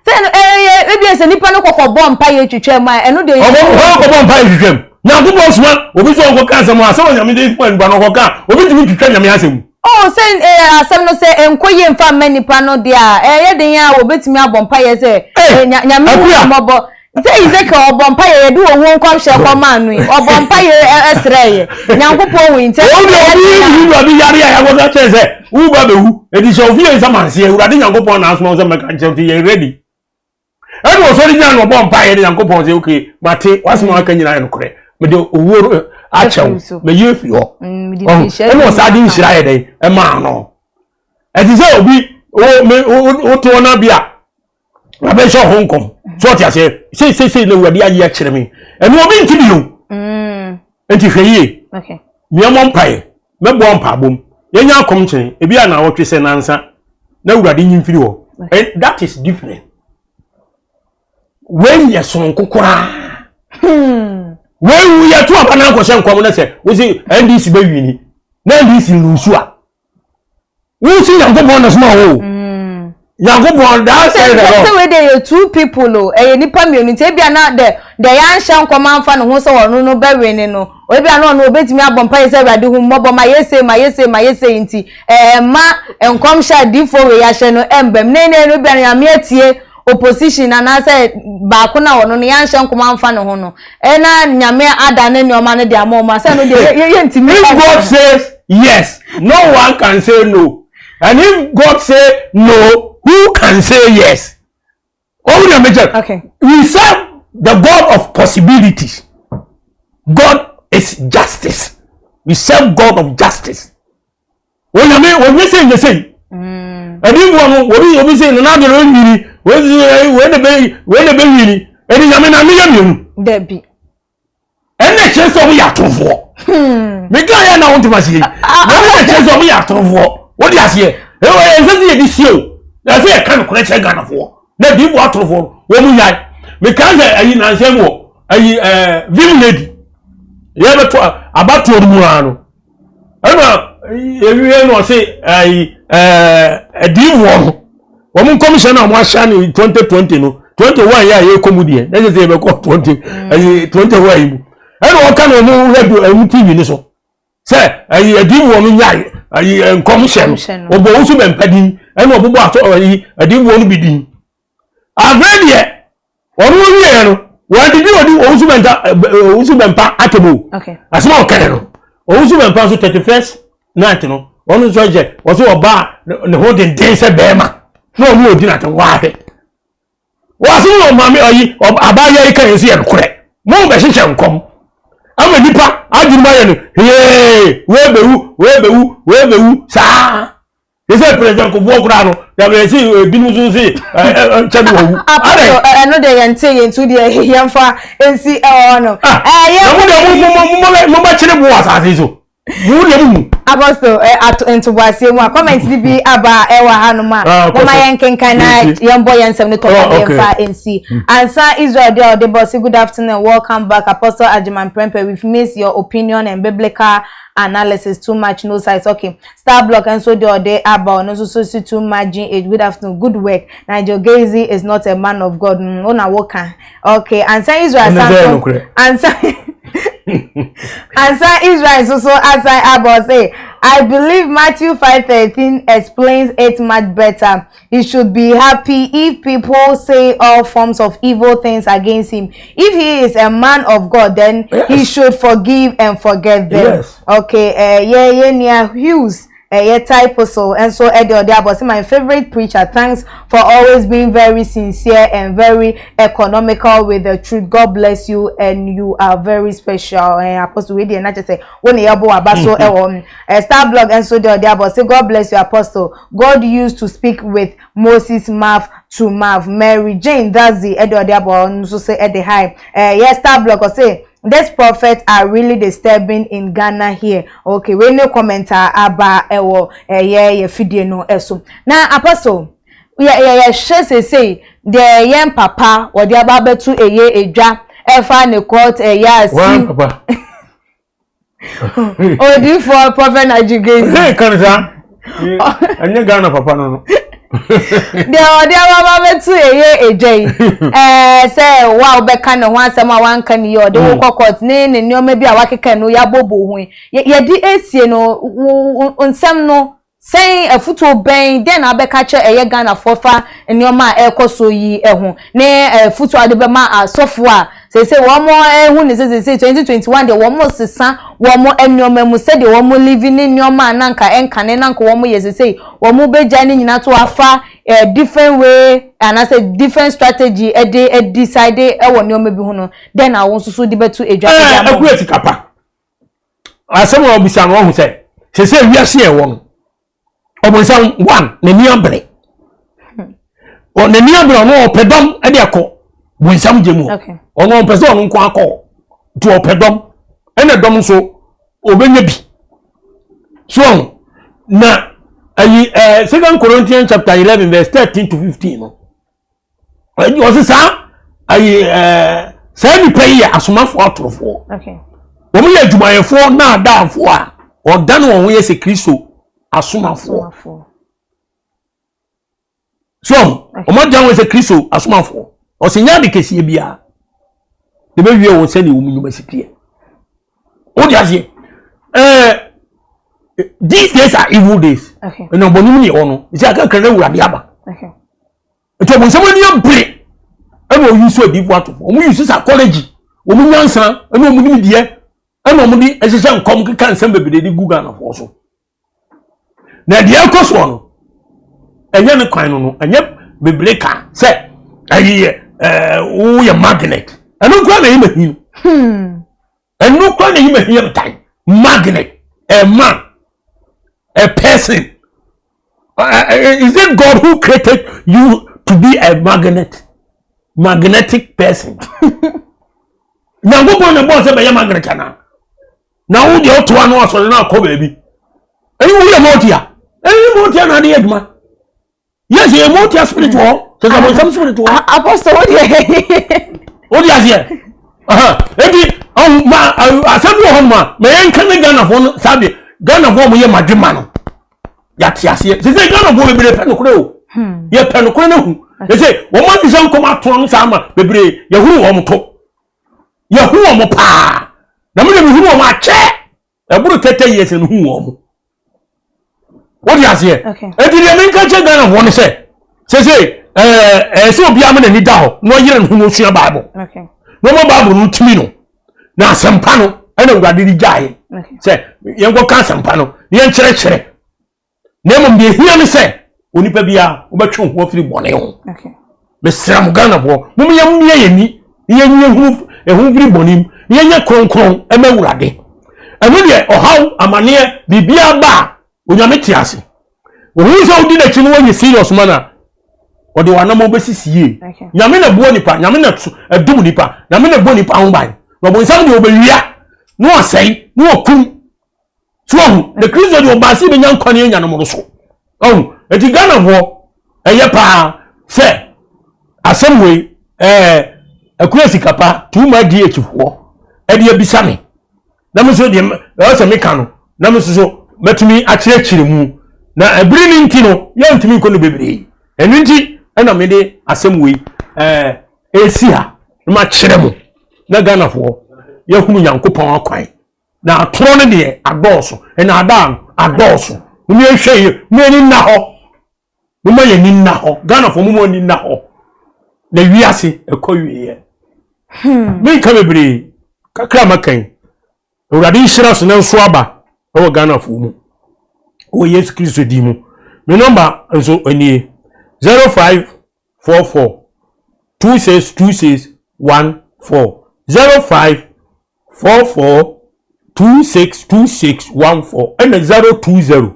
Sɛ ɛno ɛyɛ ebi sɛ nipa no kɔkɔ bɔ mpa yɛ twitwa mu a ɛno deɛ. Ɔkɔ kɔ bɔ mpa yɛ twitwa mu. Nyankopɔn soma obi sɛ ɔnkɔ ka asɛm a sɛ onyame de soma nipa no ɔkɔ ka obi tumi twitwa nyame asɛm mu. Oh sɛ ɛɛ asɛm no sɛ ɛnkɔ yie nfa mma nipa no deɛ a ɛyɛ den a wɔbɛtumi abɔ mpa yɛ sɛ nyame hu mmɔbɔ. Sɛ Ezekiel ɔbɔ mpa yɛ yɛde owuo nkɔmhyɛ kɔ maa no yi ɔbɔ mpa yɛ ɛsrɛ yɛ Nyankopɔn hu nti ɛsɛ yɛ tena. Obi wura bi yare a yɛakɔka kyerɛ sɛ woba bɛwu ɛti hyɛ ofie nsamanseɛ Awurade Nyankopɔn na asoma wo sɛ mɛka nkyerɛ nti yɛ ready. Ɛna ɔsɔre gyina na ɔbɔ mpa yɛ ne Nyankopɔn sɛ okay mate wasɛm a waka nyinaa yɛ nokorɛ mede owuo no akyɛ wo mayi afiri hɔ. Ɛna ɔsaa de nhyira yɛ dɛn ɛmaa no. Ɛte sɛ obi wotoɔ no bi a wabɛhyɛ ɔho nkɔm so ɔte aseɛ seisei na awurade ayi akyerɛ me ɛno obi nti bio nti hwɛ yie meɛmɔ mpaeɛ mɛboa mpaabom yɛnya akɔm kyene ebi a na awɔtwe sɛ nansa na awurade nyi mfiri hɔ and that is different wei yɛ sononko koraa wei wu yɛto aba na nkɔhyɛ nkɔm no sɛ wosi ndc bɛwini na ndc lusu a wosi nyankopɔn na soma wo mm. nyankopɔn daa sɛ sɛ sɛ wei de yɛ two people o ɛyɛ nipa mmienu nti ebia na dɛ dɛ yɛanhyɛ nkɔm anfa ne ho sɛ ɔno no bɛwe ne no ebia na ɔno obetumi abɔ mpa yɛ sɛ awurade hu mmɔbɔ ma yɛsei ma yɛsei ma yɛsei nti ɛɛ ma nkɔmhyɛ adiifoɔ wei ahyɛ no ɛmbɛm ne ne no ebia na nyame atie opposition anaasɛ baako na ɔno no yɛanhyɛ nkɔm amfa ne ho no ɛna nyame ada ne nneɛma no de ama ɔmo asɛ no deɛ yɛ yɛ ntumi. If God says yes, no one can say no. And if God say no, who can say yes? Oh, yeah, Major. Okay. We serve the God of possibilities. God is justice. We serve God of justice. Onyame onye sɛ nyɛ sɛ yi. Ɛdi mu no obi obi sɛ nana adi na onyini wei wei na bɛ wei na bɛ nyini ɛdi nyame na meyɛ mmienu. Dabi. Ɛna kyerɛ sɛ ɔmo yɛ atorofoɔ. Meka yɛ na wɔn aseɛ yi. Ɛna kyerɛ sɛ ɔmo yɛ atorofoɔ. Wɔde aseɛ. Ɛwɔ yɛn nsɛ sɛ yɛde sie o. Ɛsɛ yɛ ka no korɛ kyerɛ Ghanafoɔ. Na di mu atorofoɔ no wɔn mu nyae. Meka sɛ ɛyi nansɛm wɔ ɛyi ɛɛ vim lady. Yɛbɛto abatoɔ no mu ara no. Ɛna ewie na ɔse ɛyi ɛɛ adiifoɔ no wɔn nkɔmhyɛ no a wɔn ahyɛ no 2020 no 21 yɛ a yɛkɔ mu deɛ na kyerɛ sɛ yɛbɛkɔ 20 ɛyi 21 yi mu ɛna ɔka na wɔn radio ɛmu tv no so sɛ ɛyi adiifoɔ no nyae ɛyi nkɔmhyɛ no ɔbɔ wɔn so bɛmpa din ɛna ɔbobɔ ato ɛyi adiifoɔ no bi din afei deɛ wɔn wieɛ no wɔde bi wɔde owusu bɛnta owusu bɛmpa atɛm o asɛm a ɔkae no owusu bɛmpa nso 31st night no wɔn nso yɛ wɔso ɔbaa ne ho denden sɛ bɛrima na wɔn ɔdi n'atɛm wɔahwɛ wɔasɛm wɔ maame ɔyi abaayewa yi kan nso yɛ nokorɛ mo bɛhyehyɛ nkɔm ama nipa adwene mu ayɛ no hee wei bɛwu wei bɛwu wei bɛwu saa te sɛ president Kufuor koraa no yàrá yɛ si ebinom nso si ɛ ɛ nkyɛn wɔ wu. Apɔtɔ ɛno deɛ yɛn te yɛn tu deɛ yɛn fa nsi ɛwɔ hɔ no. Ɛyɛ na mo deɛ mo mo mo mo mo bɛ kyerɛ mu wɔ asase so mo deɛ mo mu. Apostle ɛ ato ntoboaseɛ mu a comment ni bi aba ɛwɔ ha nom a ah, mo ma yɛn kenkan na yɛn bɔ yɛn nsɛm no tɔ na yɛn fa nsi. Hmm. Ansa Israel deɛ ɔde bɔ si good afternoon welcome back Apostle Agyeman Prempeh we've missed your opinion and biblical analysis too much no size okay. Star Block nso deɛ ɔde aba ɔno nso so si too much GH good afternoon good work Nigel Gazy is not a man of God mm, wo na woka okay ansa Israel san so ansa ansa Israel nso so asan aba ɔsɛ I believe Matthew 5:13 explains it much better He should be happy if people say all forms of evil things against him. If he is a man of God, then yes. he should forgive and forget them. Yes. Okay, uh, yeah, yeah, yeah, Hughes. Uh, type so and so Eddie Odiabo my favorite preacher. Thanks for always being very sincere and very economical with the truth. God bless you and you are very special. And uh, Apostle Wedi and I just say when you so eh, Star Blog and so the Odiabo say God bless you Apostle. God used to speak with Moses mouth to mouth. Mary Jane Dazi Eddie Odiabo nso say Eddie hi. Eh, yes, Star Blog say these prophets are really disturbing in Ghana here. Okay, we no comment aba ewo eh ye ye fidie no eso. Na apostle yɛ yɛ yɛhwɛ seesei deɛ yɛn papa wɔde aba abɛto ɛyɛ edwa ɛfa ne court ɛyɛ asi. Wɔn papa. Odiifoɔ Prophet Nigel Grace. Hey, kan sa. Ɛnyɛ Ghana papa no no. Deɛ ɔde ababa bɛto ɛyɛ edwa yi ɛɛ sɛ wo a wobɛka ne ho asɛm a wanka ne yie ɔde wo kɔ court ne ne nneɛma bi a wakeka no yɛabɔbɔ ho yi yɛde esie no wo nsɛm no. Sɛn afutuo bɛn, dɛn na wobɛka akyerɛ ɛyɛ Ghanafoɔ fa nneɛma a ɛrekɔ so yi ho, ne afutuo a wode bɛma asɔfoɔ a seesei wɔn ahu ne sɛ seesei 2021 deɛ wɔn resesa wɔn nneɛma mu sɛdeɛ wɔn live ne nneɛma a na anka ɛnkane na anka wɔn yɛ seesei wɔn bɛgyae ne nyinaa to afa different way anaasɛ different strategy de decide wɔ nneɛma bi ho no, dɛn na wo nso so de bɛto adwa de ama wɔn? Ɛɛ, sika pa. Asɛm a ɔbisa no ɔho sɛ sɛ wiase a ɛwɔ no ɔbɔnsam one n'ani abere n'ani abere ɔno ɔpɛ dɔm ɛde akɔ bɔnsam gye mu ɔno ɔmpɛ sɛ ɔno nko akɔ nti ɔpɛ dɔm ɛna dɔm nso ɔbɛnya bi so na ayi ɛɛ Second Corinthians chapter 11 verse 13 to 15 no. Ɔsi saa ayi ɛɛ saa nipa yi yɛ asomafoɔ atorofoɔ. Wɔn yɛ adwumayɛfoɔ naadaafoɔ a ɔdan wɔn ho yɛ sɛ Kristo asomafoɔ. So wɔn adan wɔn sɛ Kristo asomafoɔ. Ɔsi nyɛ ade kɛseɛ biara. Na bɛwie wɔn sɛdeɛ wɔn nnwuma si teɛ. Wode aseɛ ɛɛ these days are evil days. Ɛna ɔbɔnum ne ɛwɔ no. Sɛ akakra na awurade aba. Nti ɔmo nsɛm ani abere ɛna ɔyi so adiifo atofo. Ɔmo yi so psychology, ɔmo nyansa ɛna ɔmo nimdeɛ ɛna ɔmo de ɛhyehyɛ nkɔm keka nsɛm bebree de gu Ghanafoɔ so. Na deɛ ɛkɔ soɔ no ɛnyɛ ne kwan no no ɛnyɛ bebree ka sɛ ɛyi yɛ ɛɛ woyɛ magnet. Ɛno nkura na ɛyɛ mahi no. Ɛno kura na ɛyɛ mahi yɛ tan magnet, a man, a person. Is it God who created you to be a magnet? Magnetic person. Nyankopɔn na bɔɔ sɛ bɛyɛ magnet anaa? Na wo deɛ wotoa no asɔre no akɔ baabi. Ɛyi woyɛ mɔtia. Ɛyi mɔtia na ade yɛ adwuma. Yes, yɛ mɔtia spirit wɔ hɔ. Sɛ sɛ bɔnsam spirit wɔ hɔ. Apostle wo deɛ. Wo deɛ aseɛ. Eti ma asɛm bi wɔ hɔ nom a ma yɛnka ne Ghanafoɔ no saa deɛ Ghanafoɔ a wɔyɛ madwema no. Yɛate aseɛ. Sɛ sɛ Ghanafoɔ bebree pɛ nokorɛ o. Yɛpɛ nokorɛ no hu. Sɛ wɔn ahyehyɛ nkɔm atoa no saa ma bebree yɛhuru wɔn to. Yɛhu wɔn paa. Na me deɛ mehunu wɔn akyɛ. Ɛboro 30 years na mehu wɔn. Wode aseɛ? Enti deɛ menka kyerɛ Ghanafoɔ no sɛ sese ɛɛ ɛɛ sɛ obiara ma n'ani da hɔ na ɔyere ne ho na osua Bible. Na ɔma Bible no tumi no. Na asɛmpa no ɛna Awurade de gyaeɛ sɛ yɛnkɔka asɛmpa no na yɛnkyerɛkyerɛ. Na mmom deɛ ehia ne sɛ onipa biara wobɛtwe wo ho afiri bɔne ho. Mesrɛ mo Ghanafoɔ, mom yɛmmea yɛn ani na yɛnyi ehunu ɛho mfiri bɔne mu na yɛnyɛ kronkron ɛma Awurade. Ɛno deɛ ɔhaw, amaneɛ, biribiara ba a, Onyame te ase. Ohun sɛ wodi n'akyi no wɔnyɛ serious ma no a, ɔde w'anamɔ bɛsisi yie. Nyame na boa nipa, Nyame na ɛdom nipa, Nyame na bɔ nipa ho ban. Na ɔbonsam deɛ ɔbɛwia na ɔsɛe na ɔkum. So ahu, na Kristo deɛ ɔbaa sɛ yɛbɛnya nkwa ne yɛanya no mmoroso. Ahu, eti Ghanafoɔ ɛyɛ paa sɛ asɛm wei ɛɛ akua sika pa too much DH foɔ ɛde abisa me na me nso deɛ ɛwɔ sɛ meka no na me nso so mɛtumi akyerɛkyerɛ mu na ɛbere no nti no yɛntumi nkɔ no bebree ɛno nti ɛna mede asɛm wei ɛɛ ɛsi ha na makyerɛ mo na Ghanafoɔ yɛhunu Nyankopɔn akwan. Na atorɔ no deɛ adɔɔso, nnaadaa no adɔɔso. Mom yɛnhwɛ yie, mom yɛn ani nna hɔ. Momma yɛn ani nna hɔ. Ghanafoɔ mom ani nna hɔ. Na wiase ɛkɔ wieɛ. Menka bebree, kakra a maka yi. Awurade nhyira so na nso aba ɛwɔ Ghanafoɔ mu. Wɔ Yesu Kristo din mu. Me nɔmba nso nie 0544 2626 14 05 44 2626 14 ɛna 020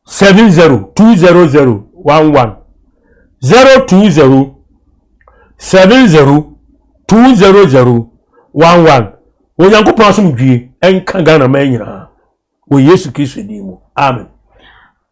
70 200 11 020 70 200 11 Onyankopɔn asomdwie nka Ghana man nyinaa wɔ Yesu Kristo din mu. Amen.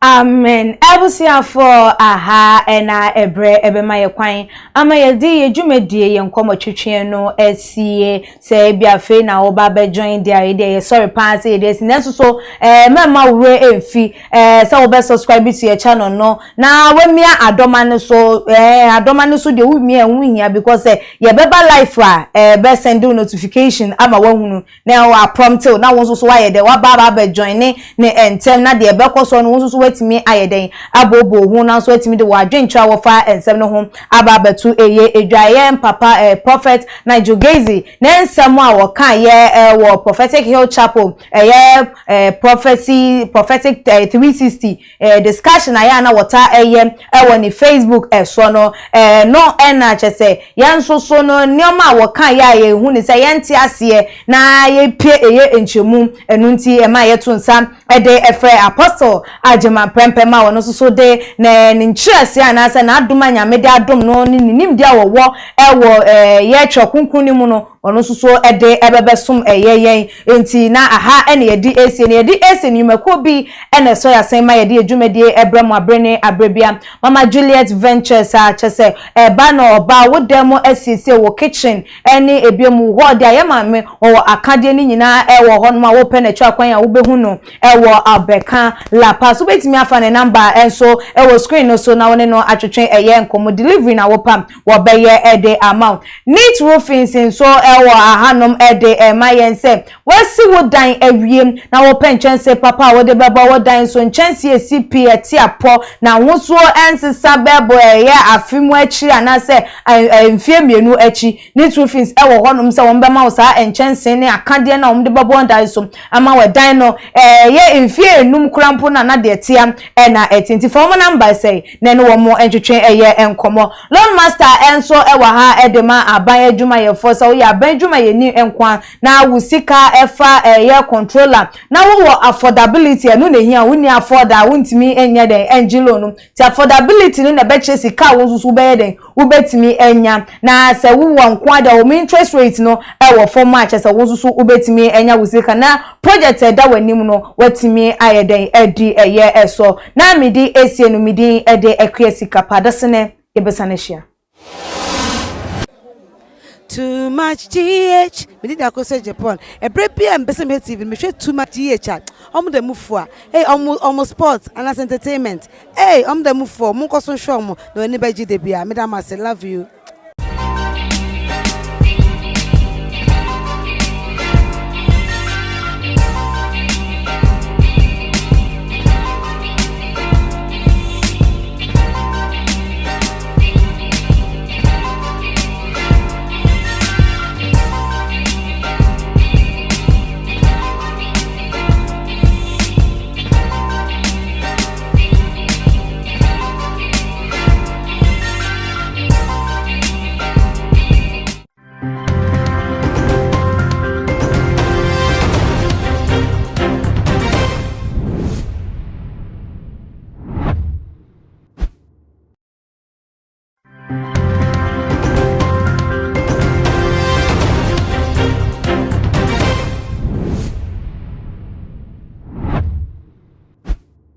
Amen abusuafoɔ aha na ɛbrɛ ɛbɛma yɛ kwan ama yɛde yɛ dwumadie yɛ nkɔmɔ twetweɛ no asie sɛ ebi afei na woba abɛ join deɛ a yɛdeɛ yɛ sɔre paa sɛ yɛde asi nanso so ɛɛ mɛma wo werɛ ɛmfi ɛɛ sɛ wobɛ subscribe to yɛ channel no na wamia adɔma no so ɛɛ adɔma no so deɛ womia ɛho hia because sɛ yɛbɛba life a ɛɛ bɛ send wo notification ama wahunu na wɔaprɔmte wo na wo nso so woayɛ dɛn woaba aba abɛ joine ne ntɛm na deɛ ɛbɛkɔ soɔ no wo nso so woatumi ayɛ dɛn abooboo ho na nso woatumi de w'adwenkyerɛ a wɔfa nsɛm no ho aba abɛto ɛyɛ edwa yɛn papa eh, Prophet Nigel Gazy ne nsɛm a wɔka yɛ eh, wɔ Prophetic Hill Chapel ɛyɛ eh, prophecy prophetic eh, 360 eh, discussion a yɛ a na wɔta ɛyɛ ɛwɔ ne Facebook ɛsoɔ no eh, no ɛna kyɛ sɛ yɛn nso so no nneɛma a wɔka yɛ a yɛhu ne sɛ yɛnte aseɛ na yɛpie ɛyɛ nkyɛmu ɛno nti ɛma yɛto nsa ɛde ɛfrɛ Apostle Agyeman Prɛmpɛm a ɔno nso so de ne ne nkyerɛaseɛ anaasɛ n'adom a Nyame de adom no ne ne nimdeɛ a wɔwɔ ɛwɔ ɛyɛ Twerɛ Kronkron no mu no ɔno nso so de ɛbɛbɛsom ɛyɛ yɛn. Enti na aha na yɛde resie no. Yɛde resie no, nnwumakuo bi na ɛsɔ yɛn asen ma yɛde yɛn dwumadie brɛ mo abere ne abere biara. Mama Juliet Ventures a kyerɛ sɛ ɛba na ɔba wo dan mu asiesie wo kitchen ne ebiom wo hɔ deɛ yɛ maame wɔwɔ akadeɛ no nyinaa ɛwɔ hɔ nom a wopɛ no akyiri akwan a wobɛhu no ɛwɔ Abɛka La Paz. Wobɛtumi afa ne number nso ɛwɔ screen no so na wo ne no atwetwe ɛyɛ nkɔmmɔ. Delivery na wopam wɔbɛyɛ de ama wo. Neat Roofings nso wɔ ahanom de rema yɛn sɛ woasi wo dan awie na wopɛ nkyɛnse papa a wode bɛbɔ wo dan so, nkyɛnse a ɛsi pi, ɛte apɔ, n'ahosuo nsesa bɛbɔ ɛyɛ afe mu akyiri anaasɛ mfeɛ mmienu akyi. Neat Roofings wɔ hɔnom sɛ wɔbɛma wo saa nkyɛnse ne akadeɛ no a wɔde bɛbɔ dan so ama wo dan no ɛyɛ mfeɛ nnum koraa mpo no a na deɛ ɛtea na ɛte. Nti fa wɔn namba sɛe na ɛne wɔn ntwetwe ɛyɛ nkɔmmɔ. Loan Master nso wɔ ha de ma aban adwumayɛfoɔ. Sɛ woyɛ aban adwumayɛni nko ara na wo sika fa ɛyɛ controller na wowɔ affordability, ɛno na ɛhia. Wonni afford a, wontumi nyɛ dɛn ngye loan no. Nti affordability no na ɛbɛkyerɛ sika a wo nso so wobɛyɛ dɛn wobɛtumi anya. Na sɛ wowɔ nko ara deɛ, wɔn interest rate no wɔ fam a, kyerɛ sɛ wo nso so wobɛtumi anya wo sika na project a ɛda w'anim no woatumi ayɛ dɛn adi ɛyɛ ɛsɔ. Na mede esie no me din de Akua Sika Pa. Dasene yɛbɛsan ahyia. Too much GH me di dako sɛ Japan ɛbrɛ bi a mpɛ sɛ mehwɛ TV no mehwɛ too much GH a ɔmo da mu fua ei ɔmo ɔmo sports anaasɛ entertainment ei ɔmo da mu fua ɔmo nkɔ so nhwɛ ɔmo na w'ani bɛgye da bi a meda mo ase love you.